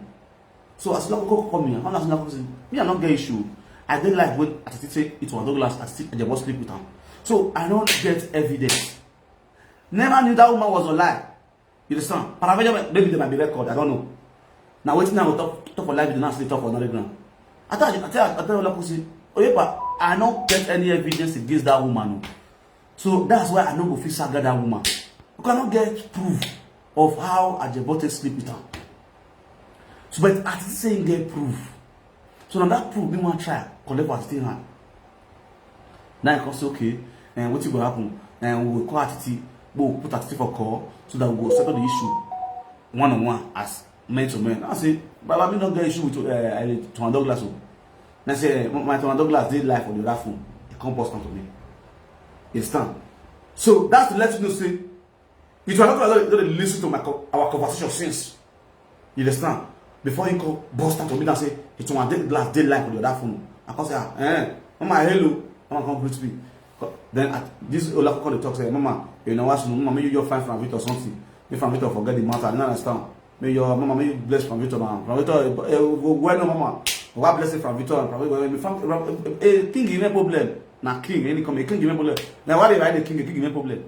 So as Olakoko call me, I come ask Olakoko say, "Me, I no get issue. I dey live when Atiti say Itoma Douglas, Atiti, Ajebo sleep with am. So I no get evidence." Never knew that woman was online. You understand? Paraventure, maybe there might be record. I don't know. Now wetin I go talk, talk for live, now still talk for another ground. I tell, I tell, I tell Olakoko say, "Oyepa, I no get any evidence against that woman o. So that's why I no go fit saga that woman. You cannot get proof of how Ajebote sleep with her." So, but Atiti say he get proof. So now that proof, we wan try collect for Atiti hand. Now I come say, "Okay, and wetin go happen? And we go call Atiti, we go put Atiti for call so that we go settle the issue one on one as men to men." I say, "Baba, me no get issue with, uh, uh, Itoma Douglas o." And I say, "Eh, my Itoma Douglas dey live for the other phone." He come bust onto me. You understand? So that's to let you know say, Itoma Douglas don dey listen to my co-, our conversation since. You understand? Before he come bust onto me and say, "Itoma Douglas dey live for the other phone." I come say, "Ah, eh, Mama, hello." Mama come greet me. Co-, then at this Olakoko dey talk say, "Mama, you know what? Mama, make you just find Frank Victor something. Make Frank Victor forget the matter. I don't understand. Make your mama, make you bless Frank Victor, man. Frank Victor, eh, eh, well, no, Mama. Why bless Frank Victor? Frank Victor, eh, Frank, eh, eh, king, you no problem. Na king, any come, a king, you no problem. Now why they write the king, a king, you no problem?"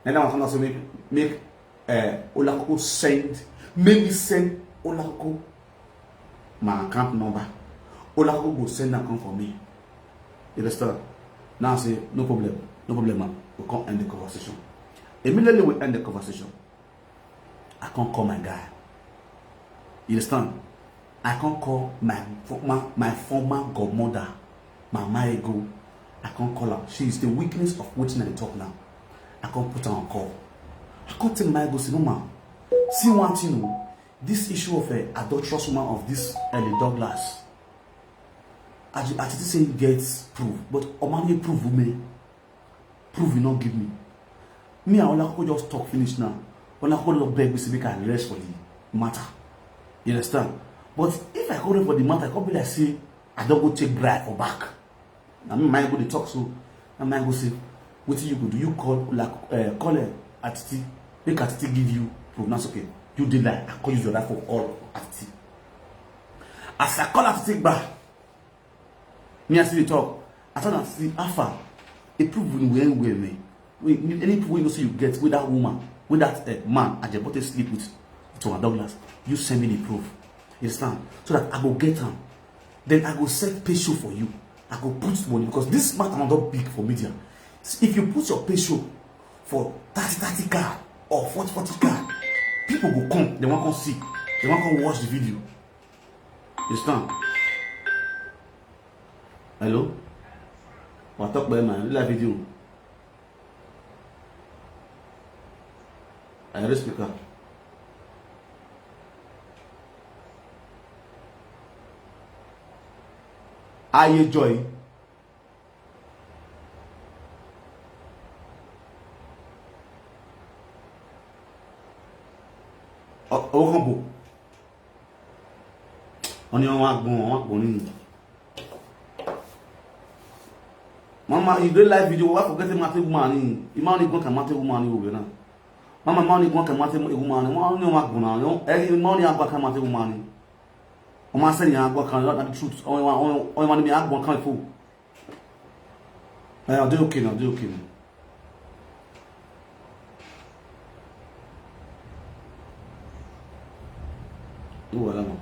Then that one come out say make, make, eh, Olakoko send, make me send Olakoko my account number. Olakoko go send am come for me. You understand? Now I say, "No problem, no problem, man. We come end the conversation." Immediately we end the conversation. I can't call my guy. You understand? I can't call my former my former godmother, Mama Ego. I can't call her. She is the weakness of wetin I dey talk now. I can't put her on call. I can't tell my ego say, "Mama, see one thing o. This issue of a adulterous woman of this Ellie Douglas, as you as you say, get proof, but Omani proof me. Proof you not give me." Me and Olakoko just talk finish now. Olakoko just beg me say make I rest for the matter. You understand? But if I go rest for the matter, I come be like say I don't go take bribe for back. Na me mind go dey talk so. Na mind go say, "Wetin you go do? You call, like, uh, call, uh, Atiti. Make Atiti give you proof." That's okay. You dey lie. I call you the other for call Atiti. As I call Atiti back, me I still dey talk. I tell am say, "How far? A proof wey well well me. Any proof wey you know say you get with that woman, with that, uh, man, Ajebote sleep with, with Thomas Douglas. You send me the proof. You understand? So that I go get am. Then I go set pay show for you. I go put money because this matter na don big for media. If you put your pay show for thirty thirty car or forty forty car, people go come. They wan come see. They wan come watch the video." You understand? Hello? Wa talk by my live video. I respect her. Aye joy. Ọwọ́ kan bò. Wọ́n ní wọ́n wá gbọ́n, wọ́n wá gbọ́n nínú. Mama, you dey live video, why forget the matter woman? Ni, you man, you go can matter woman over now. Mama, man, you go can matter woman. Wọ́n ní wọ́n wá gbọ́n náà. Eh, man, you go can matter woman. Wọ́n máa sẹ́yìn àgbọ̀n kan, not the truth. Wọ́n wá, wọ́n wá ní mi àgbọ̀n kan fún. Eh, I dey okay now, I dey okay now. No wahala, man.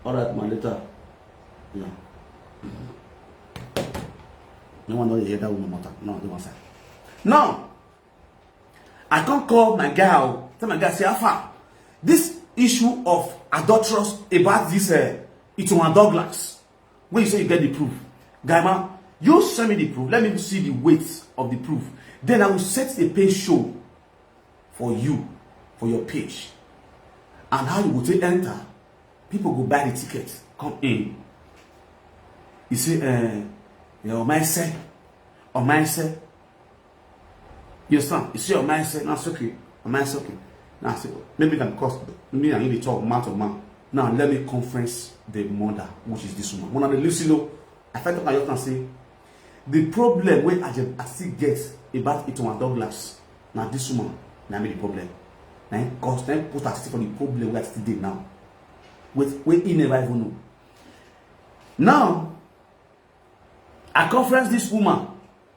All right, man, later. Yeah. No one don hear that woman matter. No, I dey one side. Now, I come call my guy o. Tell my guy say, "How far? This issue of adulterous about this, uh, Ituma Douglas, when you say you get the proof, guy man, you send me the proof. Let me see the weight of the proof. Then I will set the pay show for you, for your page. And how you go take enter? People go buy the ticket, come in." You say, eh, yeah, Omaise, Omaise. You understand? You see, Omaise, that's okay. Omaise, okay. Now I say, maybe that because me and you dey talk man to man. Now let me conference the mother, which is this woman. When I listen, though, I felt like I just can say, the problem wey I just, I still get about Ituma Douglas, now this woman, now me the problem. Now, cause then put her still for the problem where I still dey now. With, wey he never even know. Now, I conference this woman,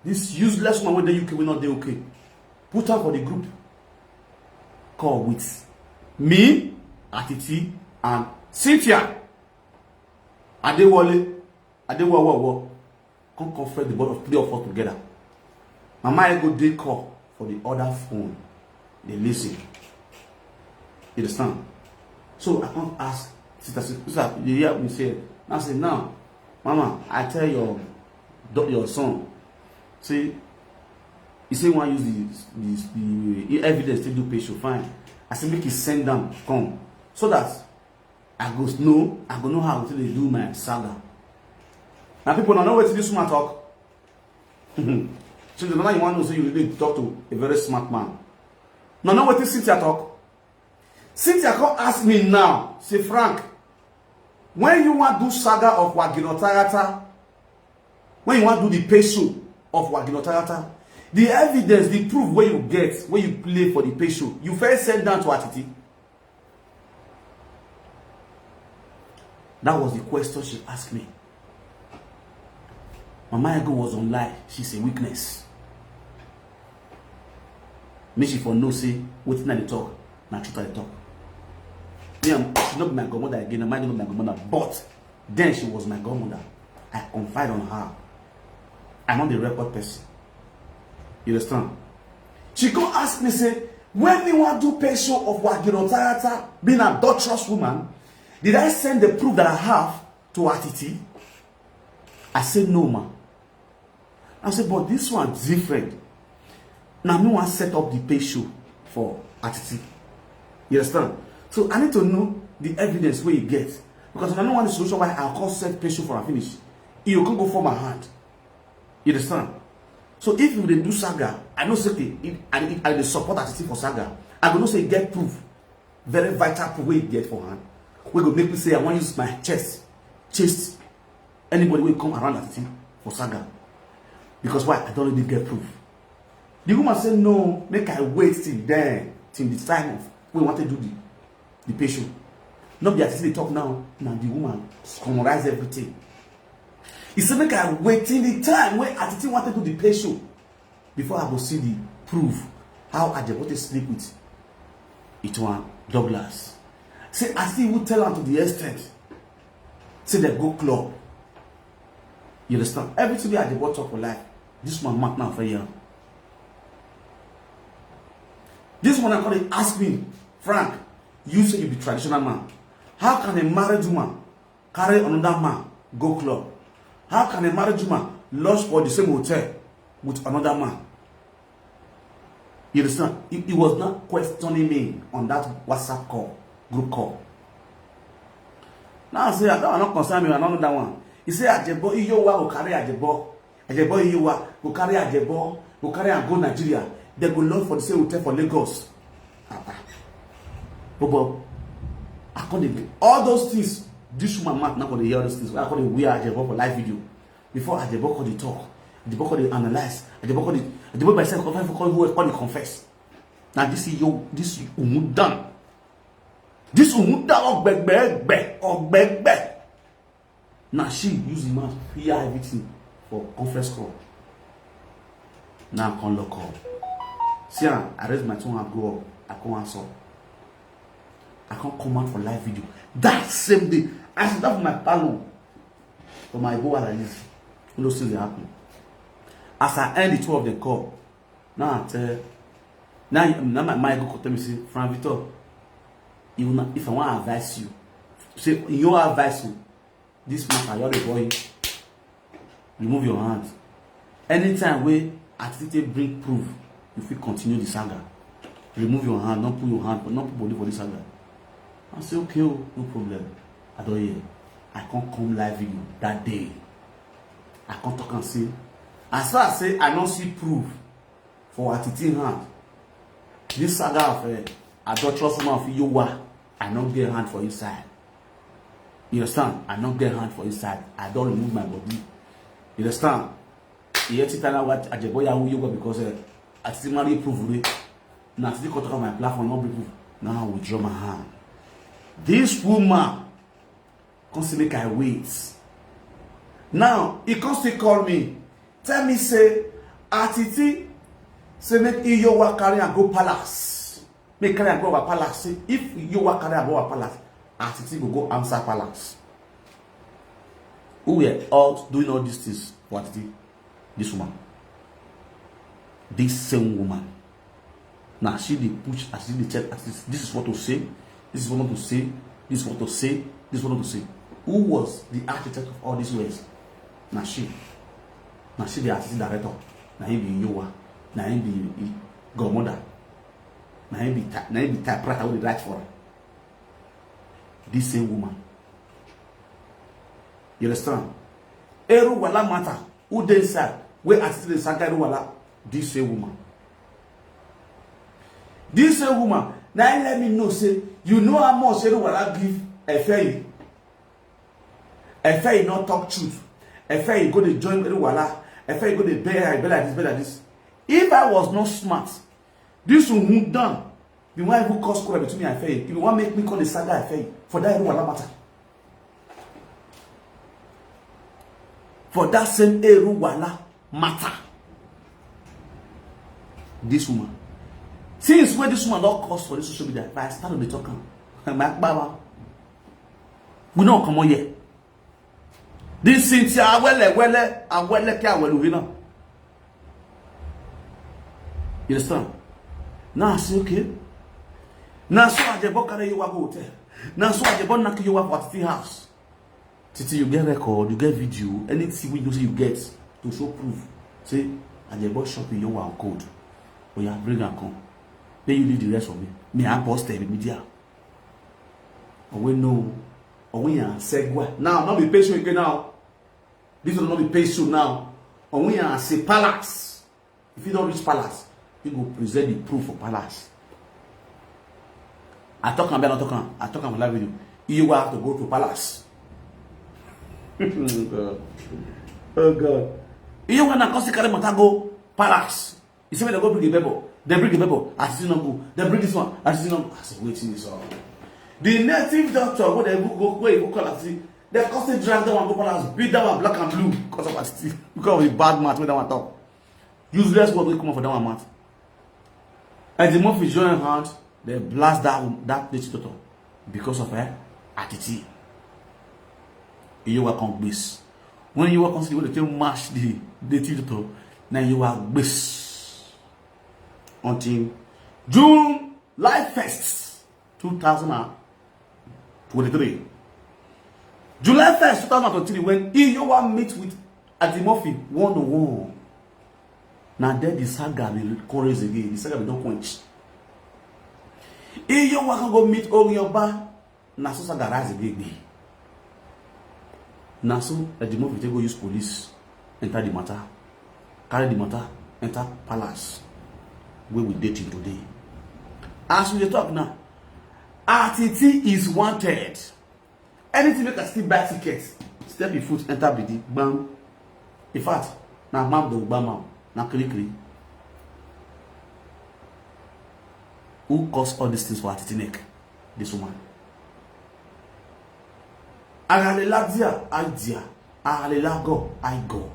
this useless woman wey dey U K, wey not dey okay. Put her for the group call with me, Atiti, and Cynthia. Adewale, Adewowowo. Come conference the both of three of us together. Mama Ego dey call for the other phone. They listen. You understand? So I come ask sister, say, "Sister, you hear me say?" I say, "Now, Mama, I tell your do- your son, say, he say he wan use the the, the evidence to do pay show, fine." I say, "Make he send them come so that I go know, I go know how to dey do my saga." Now, people, I know wetin this woman talk. So the man you want to say you really talk to a very smart man. Now, know wetin Cynthia talk. Cynthia come ask me now, say, "Frank, when you want do saga of Wagino Tarata, when you want do the pay show of Wagino Tarata, the evidence, the proof where you get, where you play for the pay show, you first send down to Atiti?" That was the question she asked me. Mama Ego was on live. She's a weakness. Me, she for no say wetin I dey talk, na truth I dey talk. Me, I'm, she not be my godmother again. I might not be my godmother, but then she was my godmother. I confide on her. I'm not the record person. You understand? She come ask me, say, When me wan do pay show of Wagiro Tarata being an adulterous woman, did I send the proof that I have to Atiti? I say no, ma. I say, but this one different. Now me wan set up the pay show for Atiti. You understand? So I need to know the evidence where you get. Because if I no want the solution why I come set pay show for her finish, you can go for my hand. You understand? So if you dey do saga, I know say okay, if, I, if I dey support Atiti for saga, I go know say e get proof, very vital proof wey e get for hand, wey go make me say I wan use my chest chase anybody wey come around Atiti for saga. Because why? I don already get proof. The woman say no, make I wait till then, till the time of wey we wan take do the the pay show. No be as e dey talk now, na the woman summarize everything. He say make I wait till the time wey Atiti wan take do the pay show before I go see the proof how Ajebo take sleep with Ituan Douglas. Say I still even tell am to the extent say dem go club. You understand? Everything wey Ajebo talk for life, this one mark now for here. This one I come dey ask me, Frank, you say you be traditional man. How can a married woman carry another man go club? How can a married woman lodge for the same hotel with another man? You understand? He, he was not questioning me on that WhatsApp call, group call. Now I say, I don't, I don't concern me, I don't know that one. He say, Ajebo, Iyowa go carry Ajebo. Ajebo, Iyowa go carry Ajebo, go carry and go Nigeria. They go lodge for the same hotel for Lagos. Ah, ah. But, but, I can't even, all those things, this woman mouth not gonna hear all those things. I can't wear Ajebo for live video. Before Ajebo call the talk, Ajebo call the analyze, Ajebo call the, Ajebo myself come for call who call the confess. Now this is your, this is Umudan. This Umudan ogbegbe, ogbegbe. Now she use the mouth hear everything for conference call. Now I come lock up. See, I, I raise my two hand go up. I come answer. I come come out for live video that same day. I sit down for my parlor for my Igbo like this. All those things dey happen. As I end the two of the call, now I tell, now, now my mind go tell me say, Frank Victor, you na, if I wan advise you, say your advice o, this matter, your boy, remove your hand. Anytime wey Atiti bring proof, you fit continue the saga. Remove your hand, no put your hand, no put body for the saga. I say, okay o, no problem. I don hear. I come come live video that day. I come talk am say, as far as say I no see proof for Atiti hand, this saga of uh, adulterous woman of Iyowa, I no get hand for inside. You understand? I no get hand for inside. I don remove my body. You understand? You hear Titana what Ajebo Yahoo Iyowa because uh, I still marry proof. Now I still come talk on my platform, no be proof. Now I withdraw my hand. This woman come say make I wait. Now he come still call me, tell me say Atiti say make Iyowa carry am go palace. Make carry am go our palace. Say if Iyowa carry am go our palace, Atiti go go answer palace. Who were all doing all these things for Atiti? This woman. This same woman. Now she dey push, as she dey check, as this, this is what to say, this is what not to say, this is what to say, this is what not to say. Who was the architect of all these words? Now she. Now she the artist director. Now he be Iyowa. Now he be godmother. Now he be now he be typewriter wey dey write for her. This same woman. You understand? Eru Wala matter. Who dey inside? Where I see the Saka Eru Wala? This same woman. This same woman. Now let me know say you know how much Eru Wala give Efeyi. Efeyi not talk truth. Efeyi go dey join Eru Wala. Efeyi go dey bear her, be like this, be like this. If I was not smart, this woman done. The one who cause quarrel between me and Efeyi. If you want make me call the saga Efeyi for that Eru Wala matter. For that same Eru Wala matter. This woman. Since when this woman not cause for this social media, if I start to be talking, my power. We don't come on here. This Cynthia Awele Wele Awele ke Awelu Hina. You understand? Now I say, okay. Now so Ajebo carry Iyowa go hotel. Now so Ajebo knock Iyowa for Titi house. Titi, you get record, you get video, anything wey you know say you get to show proof. Say Ajebo shop Iyowa on code. Oya, bring am come. Make you leave the rest for me. Me, I post the media. Owe no. Owe ya segwa. Now, no be patient again now. This one no be patient now. Owe ya say palace. If you don't reach palace, you go present the proof for palace. I talk am, I talk am, I talk am for live video. You will have to go to palace. Oh God. Oh God. You wanna come see carry matter go palace. You say, "When they go bring the bebo, they bring the bebo, I see no go. They bring this one, I see no go." I say, "Wait till this one." The native doctor, when they go, go, where you go call and see, they come still drag that one go palace, beat that one black and blue because of attitude, because of the bad mouth wey that one talk. Useless word wey come out for that one mouth. And the Murphy join hand, they blast that, that native doctor because of her attitude. Iyowa come gbese. When Iyowa come see the way they take mash the native doctor, now Iyowa gbese. Until July first, two thousand and twenty-three. July first, two thousand and twenty-three, when Iyowa meet with Eddie Murphy one on one. Now there the saga be raise again. The saga be don quench. Iyowa can go meet Orioba. Na so saga rise again. Na so Eddie Murphy take go use police enter the matter. Carry the matter enter palace wey we dey till today. As we dey talk now, Atiti is wanted. Anything make I still buy ticket, step your foot enter bidi, bam. In fact, na mam dey bam am, na kiri kiri. Who cause all these things for Atiti neck? This woman. Aralela dia, I dia. Aralela go, I go.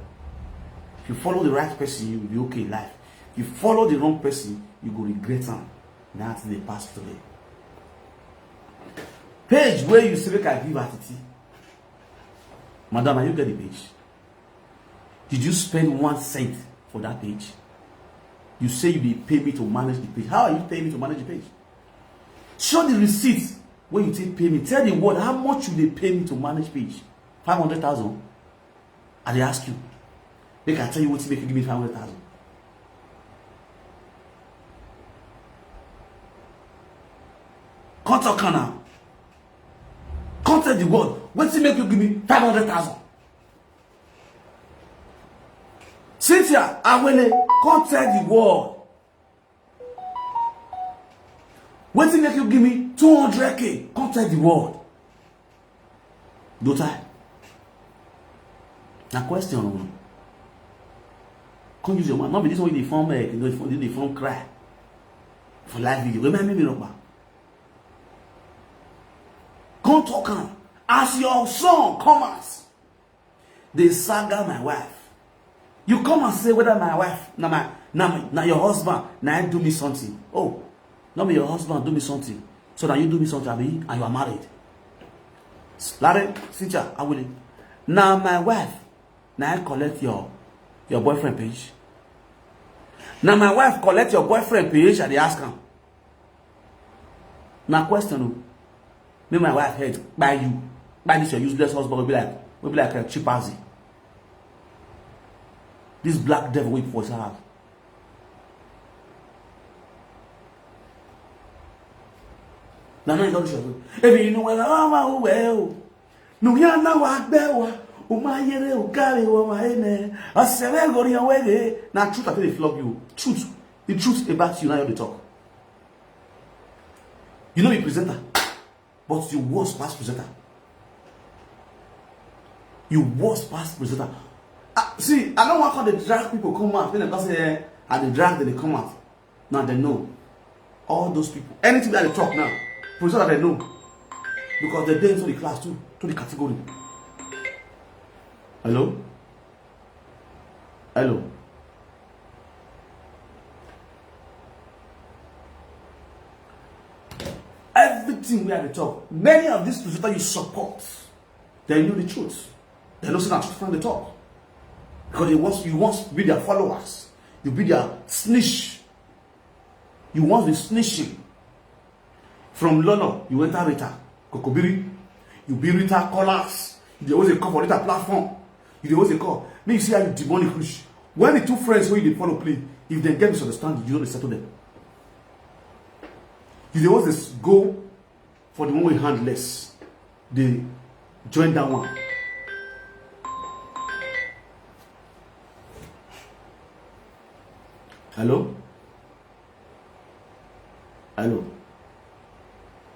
If you follow the right person, you will be okay in life. If you follow the wrong person, you go regret am. Na thing dey pass today. Page wey you say make I give Atiti. Madam, are you get the page? Did you spend one cent for that page? You say you dey pay me to manage the page. How are you paying me to manage the page? Show the receipt wey you take pay me. Tell the world how much you dey pay me to manage page. Five hundred thousand? I dey ask you. Make I tell you wetin make you give me five hundred thousand. Come talk am now. Come tell the world wetin make you give me five hundred thousand. Cynthia Awele, come tell the world wetin make you give me two hundred K. Come tell the world. Dota. Na question o. Come use your mouth. No be this one wey dey form, eh, you know, dey form cry for live video. Remind me, Miropa. Come talk am. As your son come out, dey saga my wife. You come and say whether my wife, na my, na my, na your husband, na him do me something. Oh, no be your husband do me something. So na you do me something, abi, and you are married. Lare, Cynthia Awele, na my wife, na I collect your, your boyfriend page. Na my wife collect your boyfriend page, I dey ask am. Na question o. Make my wife head kpai you. Kpai this your useless husband wey be like, wey be like a chimpanzee. This black devil wey put for inside house. Na now you don reach your, if you know well, oh, well, oh, well. No, we are now, I bear, oh, my, yere, oh, carry, oh, my, eh, I say, well, go your way, eh. Na truth, I tell you, flog you. Truth. The truth about you, now you dey talk. You know, you presenter, but you worse pass presenter. You worse pass presenter. Ah, see, I don't want all the drag people come out. When I say, eh, I dey drag, they come out. Now they know. All those people. Anything that they talk now, presenter they know. Because they dey into the class too, to the category. Hello? Hello? Everything we are the talk. Many of these presenters you support, they know the truth. They know say na truth from the talk. Because they want, you want to be their followers. You be their snitch. You want the snitching. From Lolo, you enter Rita Kokobiri. You be Rita callers. You dey always dey call for Rita platform. You dey always dey call. Me, you see how you demonic reach. When the two friends wey you dey follow play, if dem get misunderstanding, you no dey settle them. You dey always dey go for the one wey hand less. Dey join that one. Hello? Hello?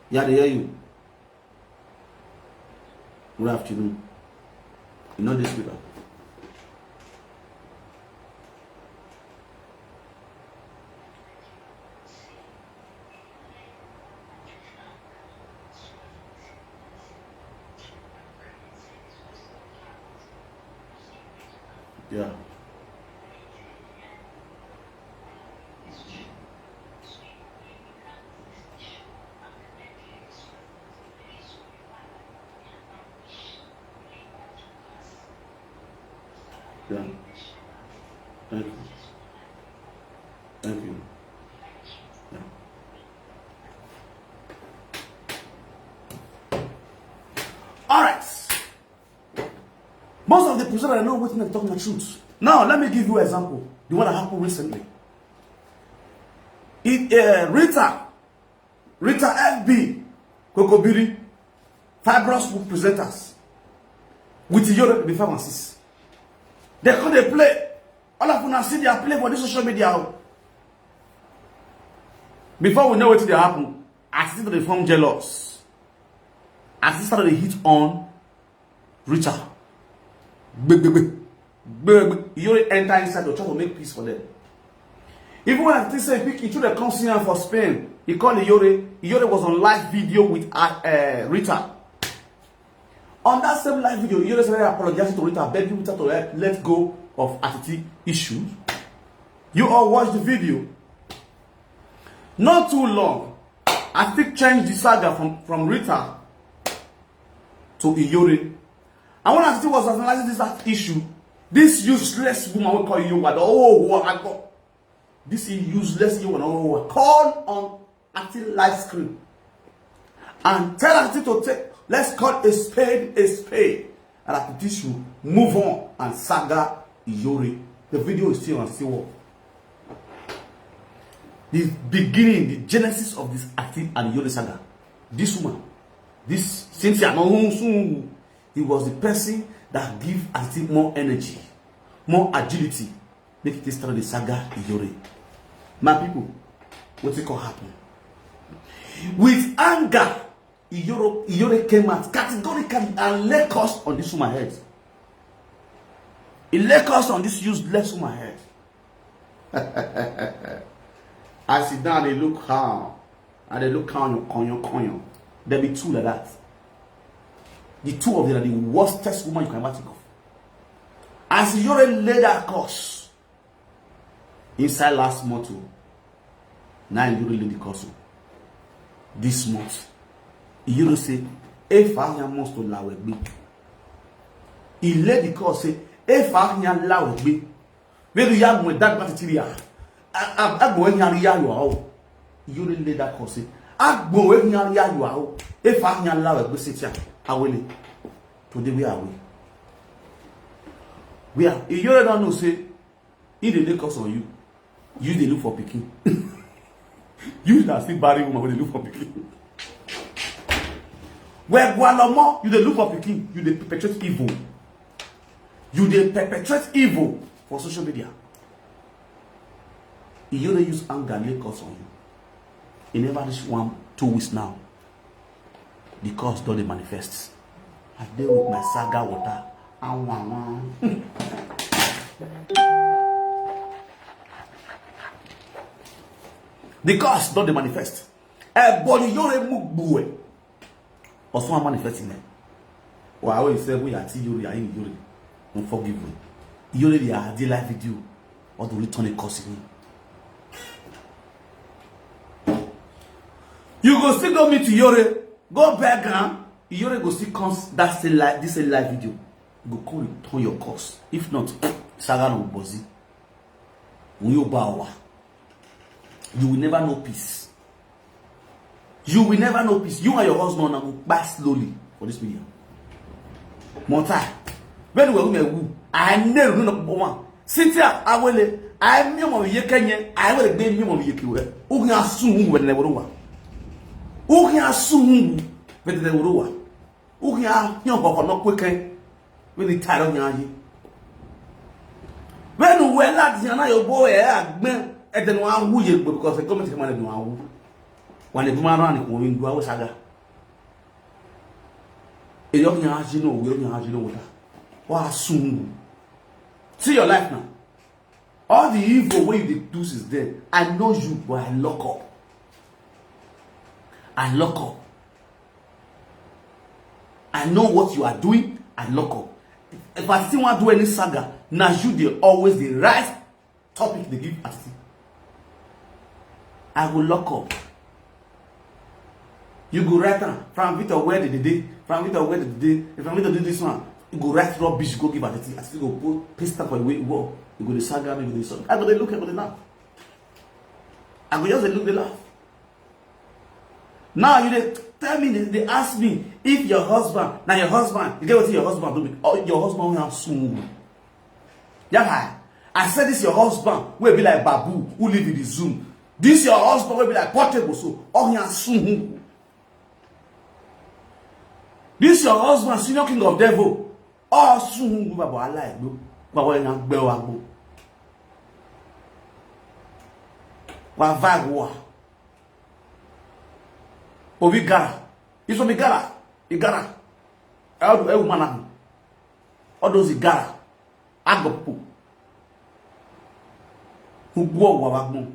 Yeah, I dey hear you. Good afternoon. You know this speaker. Yeah. Yeah. Thank you. Thank you. Yeah. All right. Most of the people that I know wetin dem talk na truth. Now, let me give you an example. The one that happened recently. It, uh, Rita, Rita F B, Kokobiri, Fibrous Wood Presenters, with Iyore be five and six. They come dey play. All of una see their play for this social media o. Before we know wetin dey happen, I see dey form jealous. I see start dey hit on Rita. Gbe, gbe, gbe. Gbe, gbe. Iyore enter inside to try to make peace for them. Even when I think say pick, he should have come see am for Spain. He called Iyore. Iyore was on live video with, uh, uh, Rita. On that same live video, Iyore started apologizing to Rita, begging Rita to let, let go of Atiti issues. You all watch the video. Not too long, I still changed the saga from, from Rita to Iyore. And when I still was analyzing this issue, this useless woman we call Iyore, oh, oh, I got this useless Iyore, oh, oh, call on acting live screen and tell her to take, let's call a spade a spade. And after this, you move on and saga Iyore. The video is still on, still up. The beginning, the genesis of this Ati and Iyore saga. This woman, this Cynthia, no, soon, he was the person that give Ati more energy, more agility, make it start the saga Iyore. My people, what it can happen? With anger, Iyore, Iyore came out categorically and lay curse on this woman head. He lay curse on this useless woman head. I sit down, they look how, and they look how you conyo conyo. There be two like that. The two of them are the worstest woman you can ever think of. As Iyore lay that curse inside last month, oh, now Iyore lay the curse, oh, this month. Iyore say, if I hear must to law me, he lay the curse say, if I hear law me, where do you have with that material? I go in here, you are. Iyore lay that curse say, I go in here, you are. If I hear law me, sit here, I will. Today we are we. We are. Iyore don't know say he dey lay curse on you. You dey look for pikin. You na still marry woman wey dey look for pikin. Well, Gualomo, you dey look for pikin. You dey perpetrate evil. You dey perpetrate evil for social media. Iyore use anger lay curse on you. E never reach one, two weeks now. The curse don dey manifest. I dey with my saga water. Anwanwan. The curse don dey manifest. Ebori Iyore mu gbue. Osun manifest in there. Wa we say we are Iyore, I Iyore. Don't forgive me. Iyore dey add the live video. Or do return a curse in. You go still go meet Iyore, go beg am. Iyore go still come s-, that same live, this same live video. Go come return your curse. If not, saga no bozi. When you bow, You will never know peace. You will never know peace. You and your husband now go pass slowly for this media. Mota, when we women who I never know one. Cynthia Awele, I me mo ye kenye, I will be me mo ye kiwe. Ugi asu hu we ne woro wa. Ugi asu hu we ne woro wa. Ugi a nyo ko no kweke. When the tired of nyaji. When we lad yana your boy agbe, and then one who ye because the government come and do one. When the man run ko yin do saga. E yo nyaji no, we nyaji no wota. Wa sungu. See your life now. All the evil wey you dey do since then, I know you, but I lock up. I lock up. I know what you are doing. I lock up. If I still wan do any saga, na you dey always dey rise topic dey give Atiti. I go lock up. You go write am, Frank Victor, where did they dey? Frank Victor, where did they dey? If Frank Victor do this one, you go write rubbish, go give Atiti. Atiti go put paste am for your wall. You go dey saga me, you go dey saga. I go dey look, I go dey laugh. I go just dey look, dey laugh. Now you dey tell me, dey ask me if your husband, na your husband, you get wetin your husband do me? Oh, your husband wey have soon. Yeah, I said this your husband wey be like babu who live in the zoo. This your husband wey be like portable so. Oh, he has soon. This your husband, senior king of devil. Oh, soon, baba, I like, bro. Baba, you know, bro, bro. Wa vibe wa. Obi gara. It's from Igara. Igara. How do every man have? All those Igara. Agbo people. Who go wa wa gbon.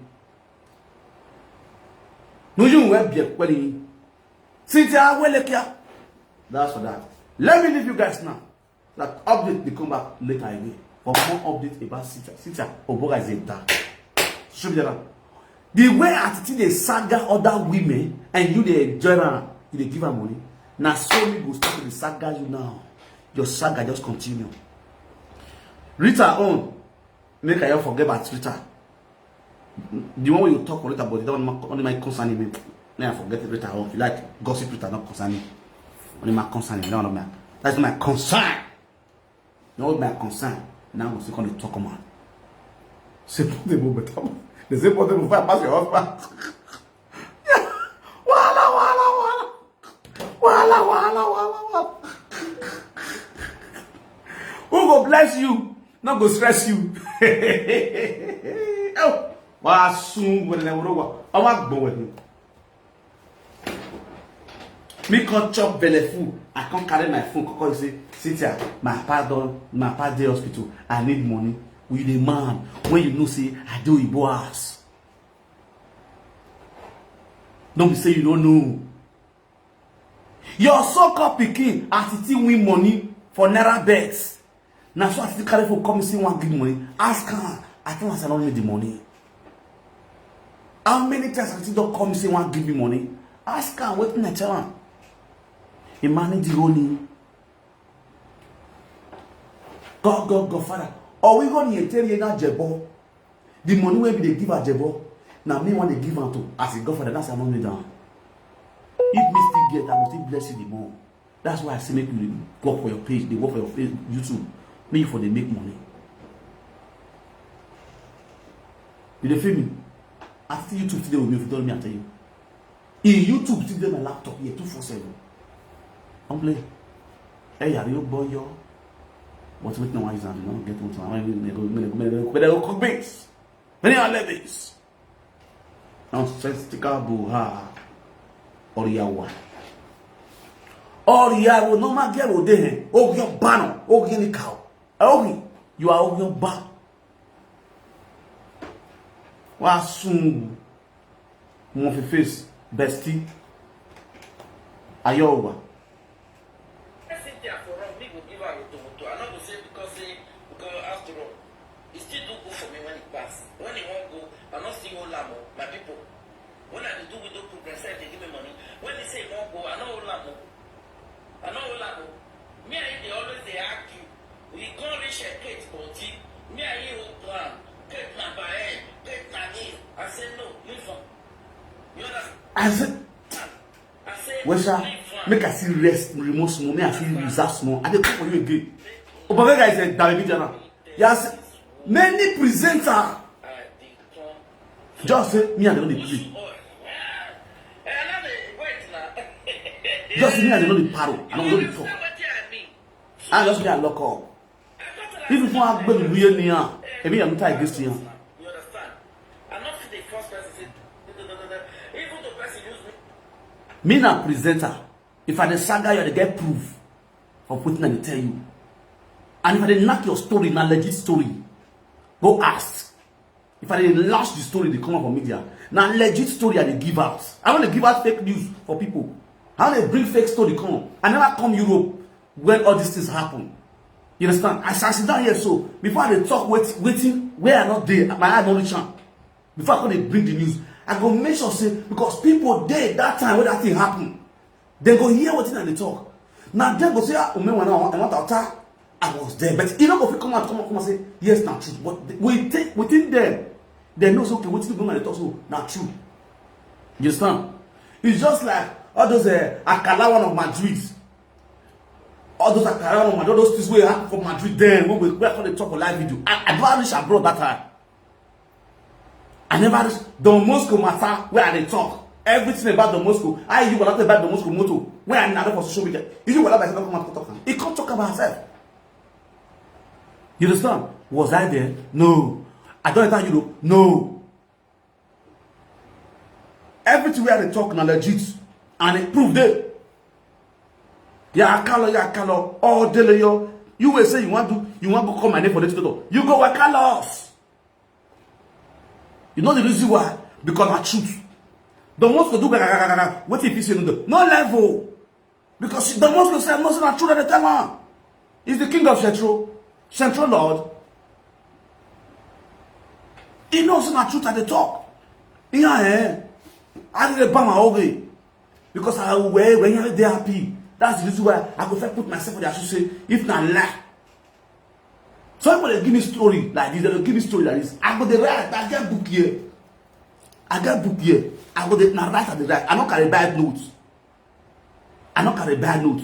No, you will be a quality. Cynthia Awele kia. That's for that. Let me leave you guys now. That update dey come back later again. For more updates about Cynthia. Cynthia Oboga is a dad. Social media. The way Atiti dey saga other women and you dey enjoy am, you dey give am money. Na so me go start to dey saga you now. Your saga just continue. Rita own, make I just forget about Rita. The one wey you talk for Rita, but that one only my concern me. Now I forget Rita own. If you like gossip Rita, not concern me. Only my concern me. That one of my, that's my concern. Not my concern. Now I'm still gonna talk, man. Say portable better. They say portable fine pass your husband. Wahala, wahala, wahala. Wahala, wahala, wahala, wahala. Who go bless you? No go stress you. Oh, wa soon when I will. I want go with you. Me come chop belle full. I come carry my phone. Come say, Cynthia, my papa don, my papa dey hospital. I need money. We dey man when you know say I do Igbo house. Don't be say you don't know. Your so-called pikin as e still win money for naira bets. Na so I still carry phone come say one give money. Ask am. I tell am say I no need the money. How many times I still don come say one give me money? Ask am wetin I tell am. Imani Dironi. God, God, God, Father. Or we go near tell you that Jebo. The money wey we dey give Ajebo, na me wan dey give am to as a godfather. That's how I wan need am. If me still get, I go still bless you the more. That's why I say make you work for your page, dey work for your page, YouTube. Make you for dey make money. You dey feel me? I see YouTube today with me, if you tell me, I tell you. In YouTube, still dey my laptop here, two four seven. Don't play. Hey, are you boy, yo? But wetin I wan use am, you know, get wetin I wan use, make I go, make I go, make I go, make I go cook beans. Many are levels. Nonsensical buha. Oriawa. Oriawa, no man get ode. Ogyo bano. Ogyo ni cow. Ogi, you are Ogyo ba. Wa sungu. Mo fi face. Bestie. Ayowa. Cynthia for wrong, me go give her woto woto. I no go say because say, because after all, e still do good for me when e pass. When e wan go, I no still hold am o, my people. When I dey do widow program, sef dey give me money. When e say e wan go, I no hold am o. I no hold am o. Me and him dey always dey argue. We come reach a Kate body. Me and him hold ground. Kate na by end. Kate na knee. I say no, leave am. I say, well, sir, make I see rest, remorse small, make I see reserve small. I dey come for you again. Obaga guy said, David Jana. Yes, many presenter. Just say, me, I don't dey play. Just say, me, I don't dey paro. I don't dey talk. I just me, I lock up. If you want to be here, me, I am not against you. Me na presenter. If I dey saga you, I dey get proof of wetin I dey tell you. And if I dey knock your story, na legit story. Go ask. If I dey launch the story, dey come up for media. Na legit story I dey give out. I no dey give out fake news for people. I no dey bring fake story come. I never come Europe when all these things happen. You understand? As I sit down here so, before I dey talk wetin, wetin where I no dey, my eye no reach am. Before I come dey bring the news, I go make sure say, because people dey that time wey that thing happen, dem go hear wetin I dey talk. Na dem go say, ah, Omenwa na, I want to attack. I was there, but e no go fit come out, come out, come out say, yes, na true. But within, within them, dem know say, okay, wetin the woman dey talk so na true. You understand? It's just like all those, uh, Akala one of Madrid. All those Akala one of Madrid, all those things wey happen for Madrid then, wey we, wey I come dey talk for live video. I, I never reach abroad that time. I never reach Don Bosco matter wey I dey talk. Everything about Don Bosco. I, you were not about Don Bosco motor. When I narrate for social media, you were not about come out talk am. He come talk about herself. You understand? Was I there? No. I don't enter Europe. No. Everything wey I dey talk na legit, and e proof dey. Ya Akalo, ya Akalo, all day yo. You will say you want to, you want to call my name for the title. You go Akalo us. You know the reason why? Because na truth. Don Bosco do gaga gaga gaga. Wetin fit say no do? No level. Because Don Bosco say no, say na true that they tell am. He's the king of Central, Central Lord. He knows na truth that they talk. Yeah, eh? I dey bam my oge because I, well, when you dey happy, that's the reason why I go first put myself for their shoes. Say if na lie, so people dey give me story like this, they dey give me story like this. I go dey write. I get book here. I get book here. I go dey na write. I dey write. I no carry bad notes. I no carry bad note.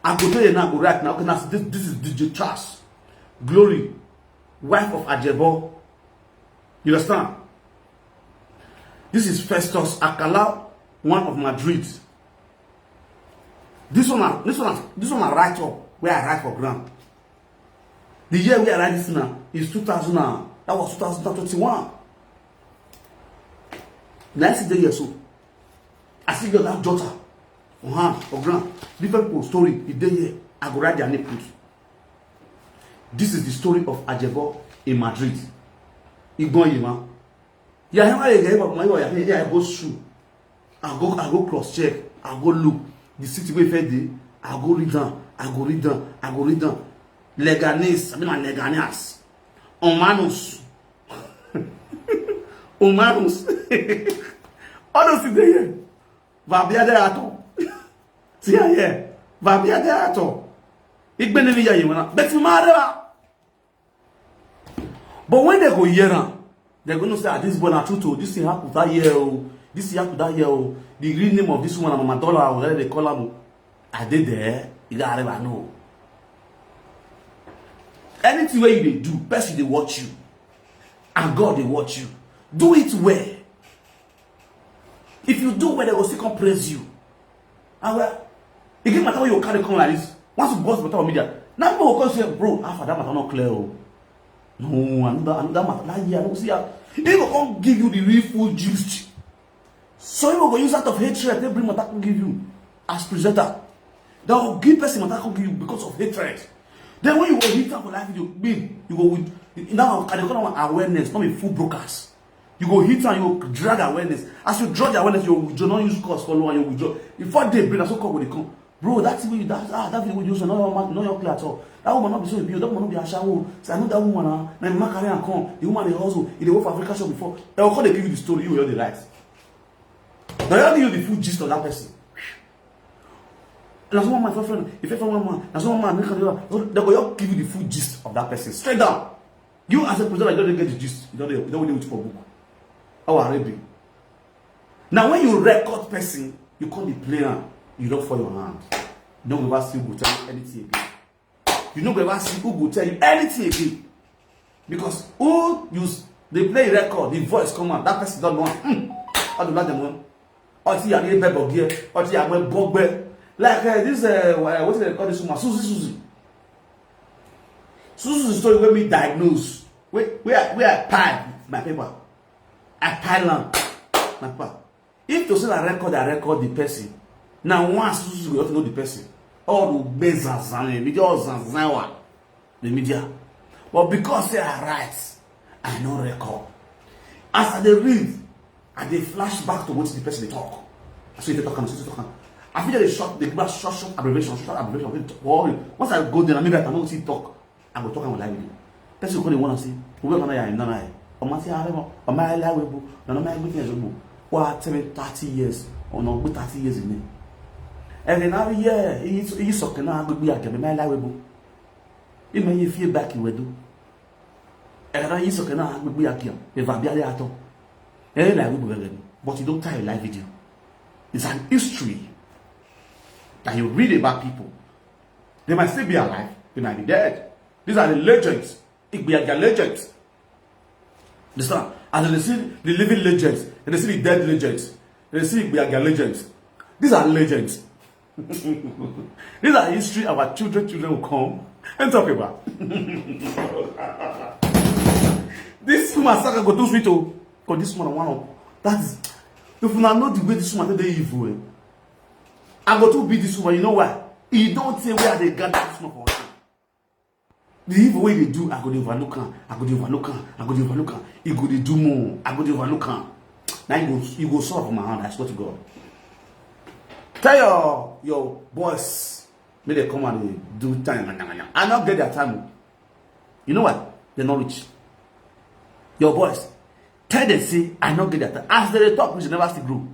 I go tell you now, go right now. Okay, now this, this is D J Charles Glory, wife of Ajebo. You understand? This is Festus Akala, one of Madrid. This one, na- this one, na- this one I write up where I write for ground. The year where I write this now is two thousand. And, that was two thousand twenty-one. Now I sit there here so. I see your last daughter for hand, for ground. Different people story. If they here, I go write their name put. This is the story of Ajebo in Madrid. Igbon Yima. Yeah, him I get my yeah, yeah, I go through. I go, I go cross check. I go look the city wey fair dey. I go read down. I go read down. I go read down. Leganes, I mean, Leganes. Omanus. Omanus. All those things dey here. Vabia de ato. See here. Vabia de ato. Igbene mi ya yimana. But mi mare ba. But when they go hear am, they go know say, ah, this boy na true to, this thing happen that year o, this thing happen that year o. The real name of this woman na Mama Dollar o, that they call am o. I dey there, you got I know. Anything wey you dey do, person dey watch you, and God dey watch you. Do it well. If you do well, they go still come praise you. And well, e get matter wey you carry come like this. Once you burst matter on media, now people go come say, bro, how far that matter not clear o. No, another another matter that year, I don't see how. He go come give you the real full gist. So people go use out of hatred, they bring matter come give you as presenter. They will give person matter come give you because of hatred. Then when you go hit am for live video, big, you go with now I dey call am awareness, not be full brokers. You go hit am, you go drag awareness. As you drag the awareness, you withdraw, not use cause follow and you withdraw. Before day break, na so call go dey come. Bro, that thing wey you that ah that video wey you use no your man no your clear at all. That woman no be so be, that woman no be ashawo. Say I know that woman na na im man carry am come. The woman dey hustle, e dey work for Africa shop before. They go come dey give you the story, you wey dey write. They go give you the full gist of that person. Na so one my friend, if you one man, na so one man make am dey, they go just give you the full gist of that person straight down. You as a presenter, you don't get the gist. You don't you don't dey with for book. How are they? Now when you record person, you come dey play am, you don fall your hand. You no go ever see who go tell you anything again. You no go ever see who go tell you anything again. Because who you s- dey play record, the voice come out, that person don know. Hmm. All the black dem one. Ọtí yàrá ebe bọ̀gí ẹ, ọtí yàrá ebe bọ̀gbẹ́. Like uh, this, uh, wha- what do they call this woman? Susie Susie. Susie Susie story wey me diagnose. Where, where, I- where I pile my paper. I pile am. My paper. If to say na record, I record the person. Now once Susie go to know the person. All the gbé zanzan, the media all zanzan wa. The media. But because say I write, I no record. As I dey read, I dey flash back to what the person dey talk. I say they talk am, say they talk am. I feel they short, they give us short, short abbreviation, short abbreviation. Once I go there, maybe I cannot see talk. I go talk am with live video. Person go dey wanna say, "Who am I? I'm not I." Ọmọ tí a rẹ̀ mọ́, ọmọ ayé láwé bu, nana ọmọ ẹgbẹ́ tí ẹ̀ sọ́gbù. Wá tẹ́lẹ̀ thirty years, ọ̀nà ọgbẹ́ thirty years ni. Ẹ̀rẹ̀ náà yẹ, èyí sọ̀kẹ́ náà gbégbé àgẹ̀mẹ̀ máa láwé bu. Ìmọ̀ yẹn fi back ìwé dùn. Ẹ̀rẹ̀ náà yí sọ̀kẹ́ náà gbégbé àgẹ̀mẹ̀, ìfà bí alẹ́ àtọ̀. Ẹ̀rẹ̀ náà gbégbé rẹ̀ ni, but you don't tell a live video. It's an history that you read about people. They might still be alive, they might be dead. These are the legends. Igbiaga legends. Understand? As they see the living legends, and they see the dead legends, and they see Igbiaga legends. These are legends. These are history our children, children will come and talk about. This woman Saka go too sweet oh. Because this woman one of that is if you know the way this woman dey evil, eh? I go too beat this woman. You know why? You don't say where they got this woman for. The evil way they do, I go dey overlook am. I go dey overlook am. I go dey overlook am. You go dey do more. I go dey overlook am. Now you go you go solve for my hand. I swear to God. Tell your your boys, may they come and do time. I not get their time. You know what? They not reach. Your boys, tell them say I not get their time. As they talk, we should never still grow.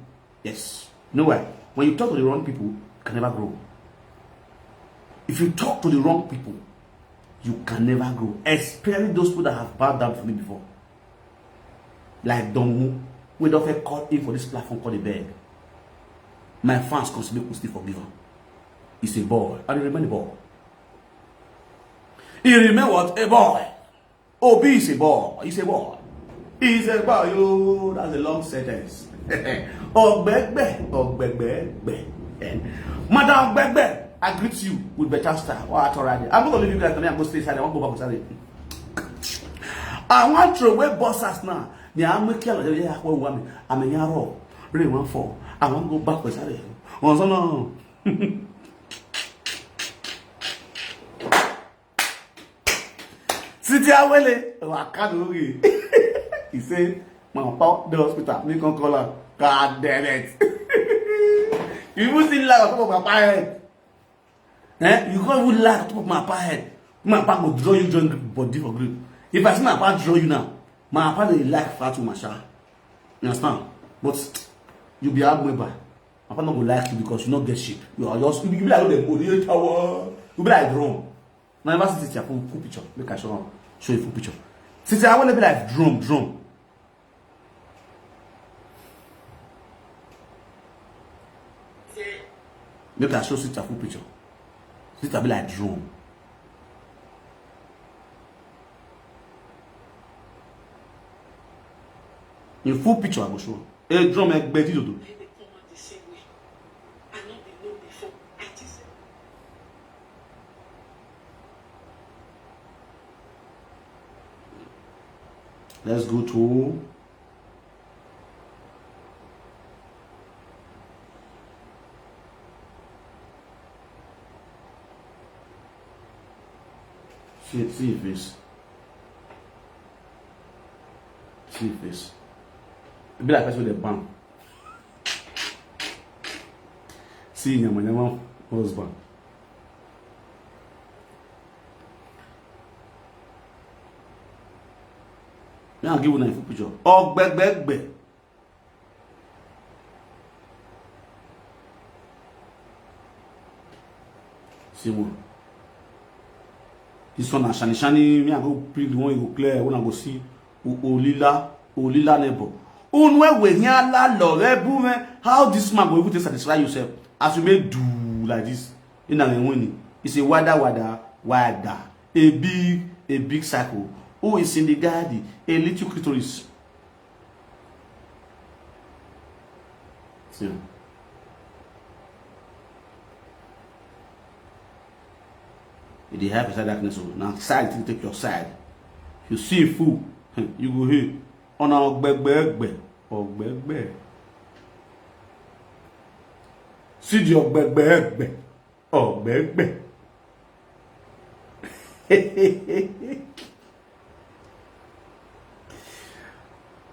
Yes. You know why? When you talk to the wrong people, you can never grow. If you talk to the wrong people, you can never grow. Especially those people that have bowed down for me before. Like Don Wu, we don't feel call in for this platform called the beg. My fans constantly could still forgive him. He's a boy. And he remain a boy. He remain what? A boy. Obi is a boy. He's a boy. He's a boy. Oh, that's a long sentence. Ogbegbe, Ogbegbe, Madam Ogbegbe, I greet you with better style. What already? I'm gonna leave you guys. I mean, I'm gonna stay inside. I won't go back inside. I want to wear boxers now. Me, I'm making a little yeah, what woman. I'm in your role. Really one for. I won't go back inside. On some no. Siti Awele, waka no way. He say, "My papa the hospital, me come call am." God damn it. You even see like on top of my head. Eh? You can't even like on top of my papa head. My papa go draw you join body for group. If I see my papa draw you now, my papa dey like fat woman sha. You understand? But you be hard labor. My papa no go like you because you no get shape. You are just you be like the body tower. You be like drum. Now never see your full, full picture. Make I show show you full picture. See, see, I wanna be like drum, drum. Make I show sit full picture. Sit be like drum. In full picture, I go show. A drum like Betty Dodo. Let's go to see, see your face. See your face. It be like person with a bang. See your man, husband. Now give una full picture. Ogbegbe. See one. This one na shiny shiny. Me I go bring the one you go clear. When I go see Olila, Olila nebo. Unwe we here la love, eh, boom, eh. How this man go even take satisfy yourself? As you may do like this, in a winning, it's a wada wada wada, a big, a big circle. Who is in the garden? A little clitoris. See. E dey help inside darkness o. Na side take take your side. You see fool, you go hear. Ona ogbegbe egbe, ogbegbe. See the ogbegbe egbe, ogbegbe.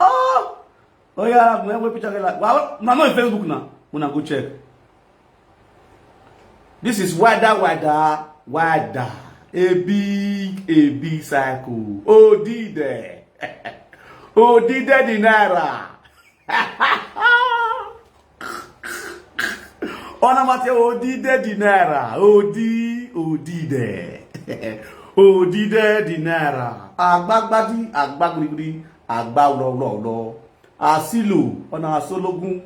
Oh, oh yeah, my picture like, well, na no Facebook na. Una go check. This is wada wada wada. A big, a big cycle. Odide. Odide the naira. Ona mate odide the naira. Odi, odide. Odide the naira. Agbagbadi, agbagbrigri, agba lo lo lo. Asilo, ona asologun.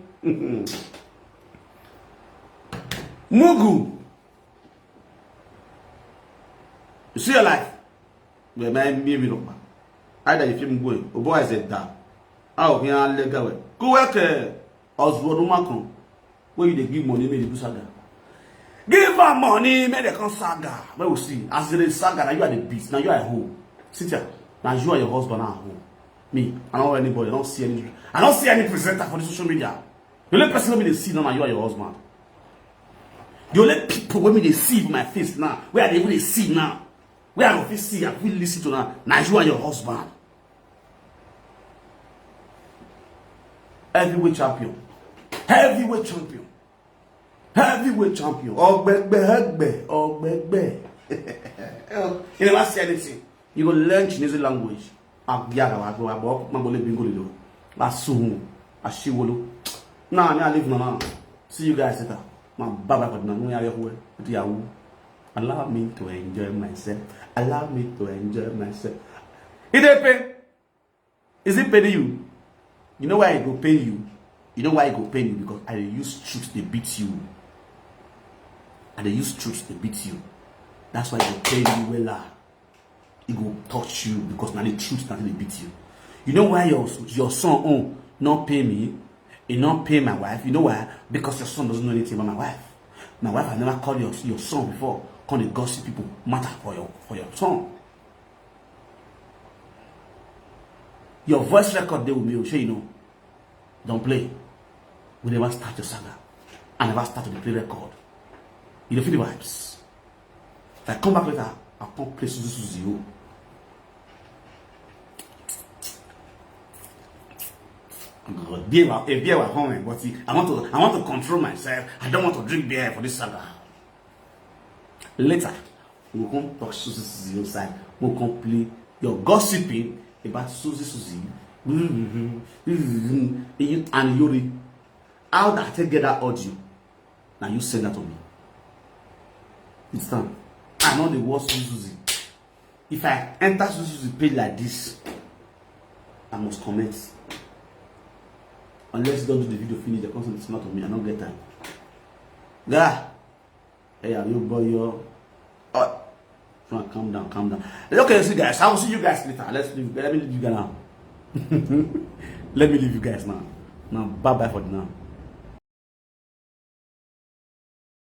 Mugu. You see your life. Where my me me no. Either you feel going, oh boy, I said that. How can I let go? Go work, eh, Oswald Umakon. Where you dey give money, make you do saga. Give her money, make they come saga. Where we see, as they saga, now you are the beast. Now you are at home. Sit here. Now you are your husband at home. Me, I don't know anybody. I don't see any. I don't see any presenter for the social media. The only person wey me dey see now na you and your husband. The only people wey me dey see with my face now, where I dey even dey see now, where I go fit see, I fit listen to now, na you and your husband. Heavyweight champion. Heavyweight champion. Heavyweight champion. Ogbegbe, egbe, ogbegbe. You never see anything. You go learn Chinese language. Agiaga wa gbo abo ma bole bingo lilo. Asun, ashiwolo. Nah, me I leave now. See you guys later. My bye bye for now. Allow me to enjoy myself. Allow me to enjoy myself. It dey pain. Is it paining you? You know why it go pain you? You know why it go pain you? Because I dey use truth dey beat you. I dey use truth dey beat you. That's why it go pain you wella. It go touch you because na the truth na dey beat you. You know why your your son own no pay me? He no pay my wife. You know why? Because your son doesn't know anything about my wife. My wife, I never call your your son before. Come dey gossip people matter for your for your son. Your voice record dey with me, oh, shey you know. Don't play. We never start your saga. I never start to play record. You don't feel the vibes. If I come back later, I'll come play Suzu Suzu. Oh. God, beer wa- eh, beer wa home, but see, I want to I want to control myself. I don't want to drink beer for this saga. Later, we go come talk Suzu Suzu inside. We go come play your gossiping about Suzu Suzu. And Yuri, how that I take get that audio? Now you send that to me. It's time. I know the worst Suzu Suzu. If I enter Suzu Suzu page like this, I must comment. Unless you don't do the video finish, the content is not on me. I don't get time. Yeah. Hey, are you boy? Yo. Oh. Come on, calm down, calm down. Okay, see guys. I will see you guys later. Let's leave. Let me leave you guys now. Let me leave you guys now. Now, bye bye for now.